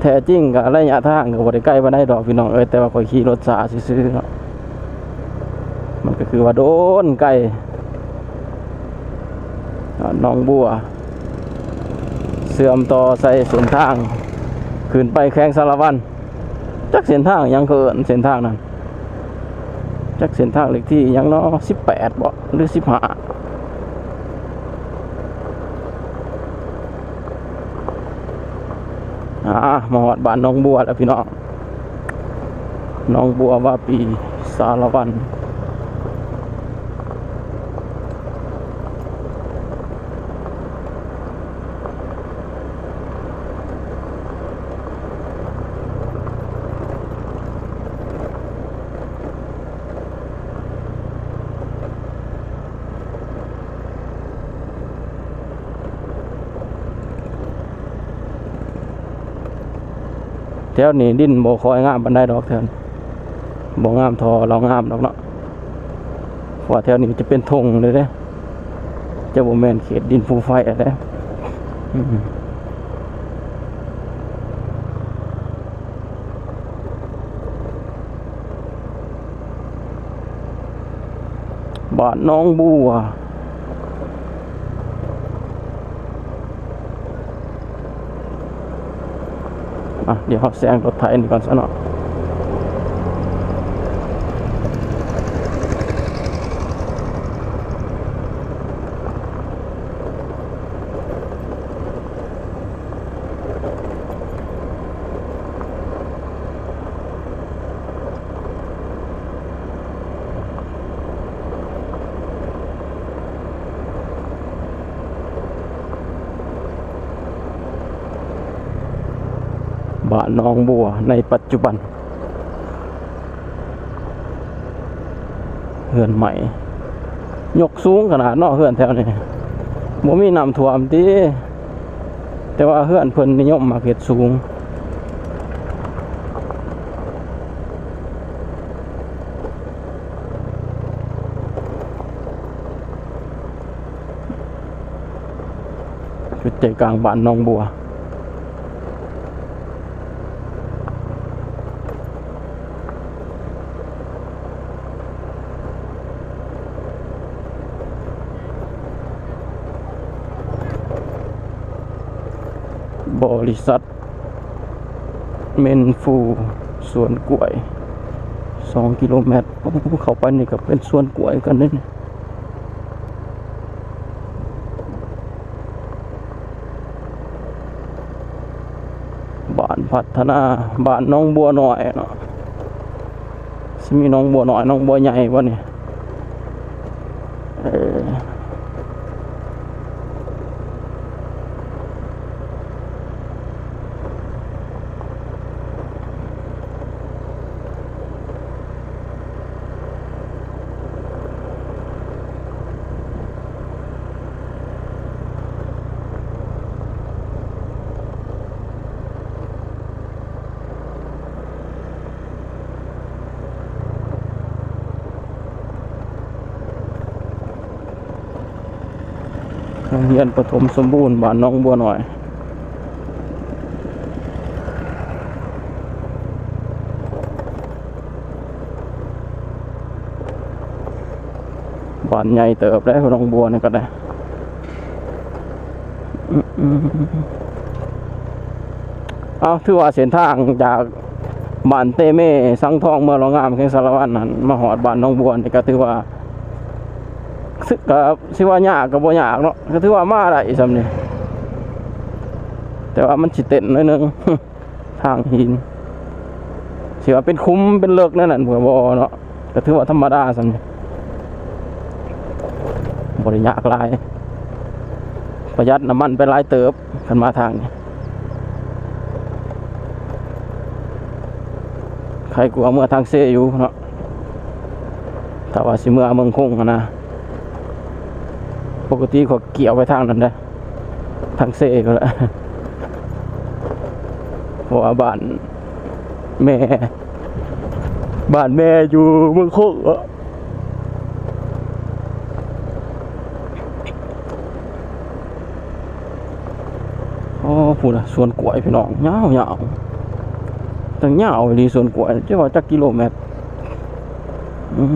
ແທ້ຈິງກະໄລຍະທາງກະບໍ່ໄດ້ໄກປານໃດດອກພີ່ນ້ອງເອີຍ ແຕ່ວ່າຂ້ອຍຂີ່ລົດຊ້າຊື່ໆເນາະ ມັນກະຄືວ່າໂດນໄກ. ໜອງບົວ ເຊື່ອມຕໍ່ໃສ່ເສັ້ນທາງຂຶ້ນໄປແຂວງສາລະວັນ. ຈັກເສັ້ນທາງຫຍັງເຂົາເອີ້ນເສັ້ນທາງນັ້ນ ຈັກເສັ້ນທາງເລກທີຫຍັງເນາະ ສິບແປດບໍ ຫຼື ສິບຫ້າ. ອ່າ ມາຮອດບ້ານໜອງບົວແລ້ວພີ່ນ້ອງ ໜອງບົວວາປີ ສາລະວັນ. ແຖວນີ້ດິນບໍ່ຄ່ອຍງາມປານໃດດອກ ແຖວນີ້ບໍ່ງາມທໍ່ລາວງາມດອກເນາະ ເພາະວ່າແຖວນີ້ຈະເປັນທົ່ງເລີຍເດ້. ຈະບໍ່ແມ່ນເຂດດິນພູໄຟແລ້ວເດ້. ບ້ານໜອງບົວ. ອ່ະ ດຽວເຮົາແຊງລົດໄຖນີ້ກ່ອນຊະເນາະ. ບ້ານໜອງບົວໃນປັດຈຸບັນ ເຮືອນໃໝ່ ຍົກສູງຂະໜາດເນາະ ເຮືອນແຖວນີ້ ບໍ່ມີນ້ຳຖ້ວມຕິ ແຕ່ວ່າເຮືອນເພິ່ນນິຍົມມັກເຮັດສູງ. ຈຸດໃຈກາງບ້ານໜອງບົວ. ບໍລິສັດ ເມັນຟູ ສວນກ້ວຍ ສອງກິໂລແມັດ. ໂອ້ ເຂົ້າໄປນີ້ກະເປັນສວນກ້ວຍຄືກັນເດ້ນີ້. ບ້ານພັດທະນາ ບ້ານໜອງບົວນ້ອຍເນາະ. ຊິມີໜອງບົວນ້ອຍ ໜອງບົວໃຫຍ່ບໍ່ນີ້? ເອີ. ໂຮງຮຽນປະຖົມສົມບູນບ້ານໜອງບົວນ້ອຍ. ບ້ານໃຫຍ່ເຕີບເດ້ ໜອງບົວນີ້ກໍໄດ້. ອືມ ເອົ້າ ຖືວ່າເສັ້ນທາງຈາກບ້ານເຕເມ ສັງທອງ ເມືອງຫຼອງງາມ ແຂວງສາລະວັນຫັ້ນ ມາຮອດບ້ານໜອງບົວນີ້ ກໍຖືວ່າ ກໍຊິວ່າຍາກກໍບໍ່ຍາກເນາະ ກໍຖືວ່າມາໄດ້ສ່ຳນີ້ ແຕ່ວ່າມັນຊິເຕັ້ນໜ້ອຍໜຶ່ງ ທາງຫີນ ຊິວ່າເປັນຂຸມເປັນເລິກແນວນັ້ນກໍບໍ່ເນາະ ກໍຖືວ່າທຳມະດາສ່ຳນີ້ ບໍ່ໄດ້ຍາກຫຼາຍ ປະຢັດນ້ຳມັນໄປຫຼາຍເຕີບ ຄັນມາທາງນີ້ ໄຄກວ່າເມືອທາງເຊຢູ່ເນາະ ຖ້າວ່າຊິເມືອເມືອງຄົງຫັ້ນນະ ປົກກະຕິຂ້ອຍກ່ຽວໄປທາງນັ້ນເດ້ ທາງເຊພຸ້ນແຫຼະ ເພາະວ່າບ້ານແມ່ ບ້ານແມ່ຢູ່ເມືອງຄົງເນາະ. ໂອ້ ພຸ້ນນະ ສວນກ້ວຍພີ່ນ້ອງ ຍາວໆ ຕັ້ງຍາວອີ່ຫຼີສວນກ້ວຍ ຈະວ່າຈັກກິໂລແມັດ. ອືມ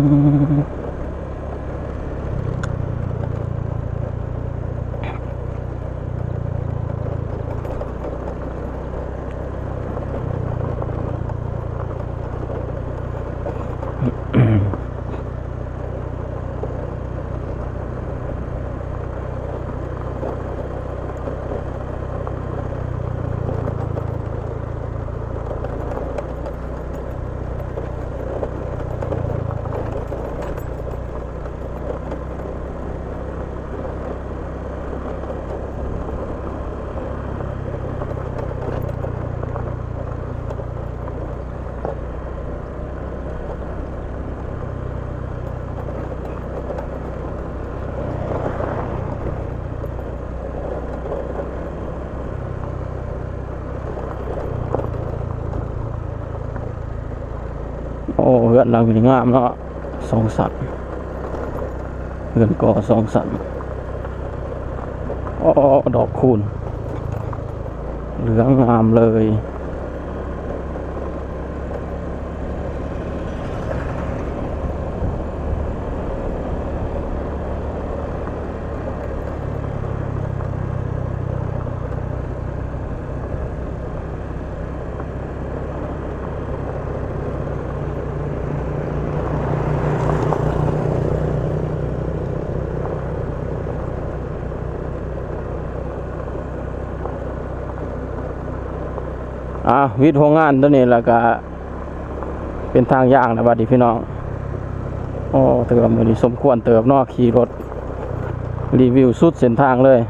ໂອ້ ເຮືອນຫຼັງນີ້ງາມເນາະ ສອງຊັ້ນ ເຮືອນກໍ່ສອງຊັ້ນ. ໂອ້ ດອກຄູນ ເຫຼືອງງາມເລີຍ. ອ່າ ວິດໂຮງງານຕົວນີ້ ແລ້ວກະເປັນທາງຍ່າງແລ້ວບັດນີ້ພີ່ນ້ອງ. ໂອ້ ຖືວ່າມື້ນີ້ສົມຄວນເຕີບເນາະ ຂີ່ລົດຣີວິວສຸດເສັ້ນທາງເລີຍ.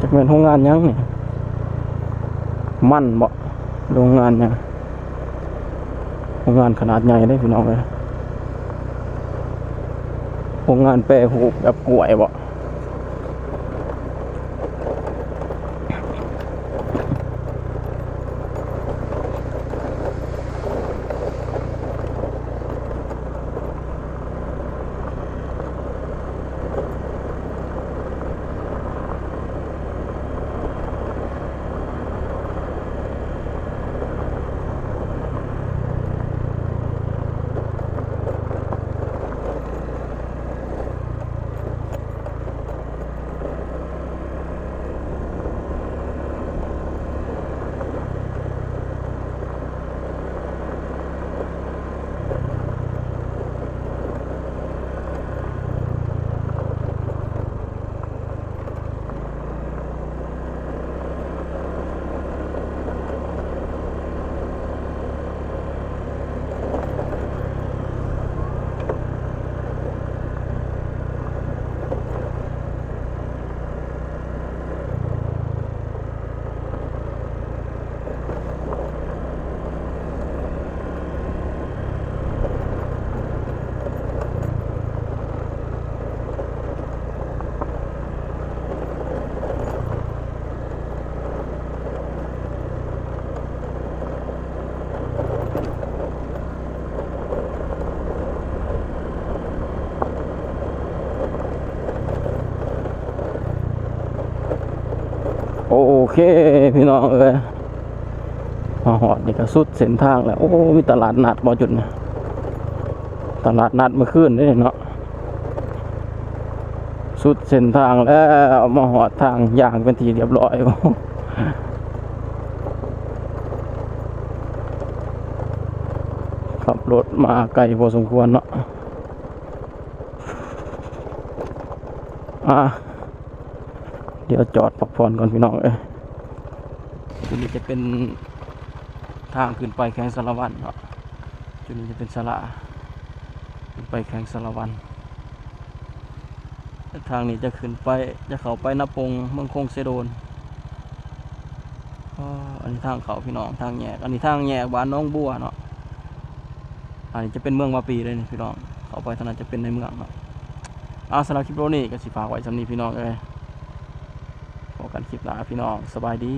ຈັກແມ່ນໂຮງງານຫຍັງນີ້ ມັນບໍ ໂຮງງານຫຍັງ? ໂຮງງານຂະໜາດໃຫຍ່ເດ້ພີ່ນ້ອງເອີຍ ໂຮງງານແປຮູບແບບກ້ວຍບໍ? ໂ ໂອເຄ ພີ່ນ້ອງເອີຍ ມາຮອດນີ້ກໍສຸດເສັ້ນທາງແລ້ວ. ໂອ້ ມີຕະຫຼາດນັດບໍ່ຈຸດນີ້? ຕະຫຼາດນັດມື້ຄືນເດ້ເນາະ. ສຸດເສັ້ນທາງແລ້ວ ມາຮອດທາງຍ່າງເປັນທີ່ຮຽບຮ້ອຍ. ຂັບລົດມາໄກພໍສົມຄວນເນາະ. ອ່າ ດຽວຈອດພັກຜ່ອນກ່ອນພີ່ນ້ອງເອີຍ. ຈຸດນີ້ຈະເປັນທາງຂຶ້ນໄປແຂວງສາລະວັນເນາະ. ຈຸດນີ້ຈະເປັນສາລາຂຶ້ນໄປແຂວງສາລະວັນ. ແລະທາງນີ້ຈະຂຶ້ນໄປ ຈະເຂົ້າໄປນາປົງ ເມືອງຄົງເຊໂດນ. ອໍ ອັນນີ້ທາງເຂົ້າພີ່ນ້ອງ ທາງແຍກ. ອັນນີ້ທາງແຍກບ້ານໜອງບົວເນາະ. ອັນນີ້ຈະເປັນເມືອງວາປີເລີຍນີ້ພີ່ນ້ອງ. ເຂົ້າໄປທາງນັ້ນຈະເປັນໃນເມືອງເນາະ. ອ່າ ສຳລັບຄລິບວິດີໂອນີ້ກໍຊິຝາກໄວ້ສ່ຳນີ້ພີ່ນ້ອງເອີຍ. ພົບກັນຄລິບໜ້າພີ່ນ້ອງ. ສະບາຍດີ.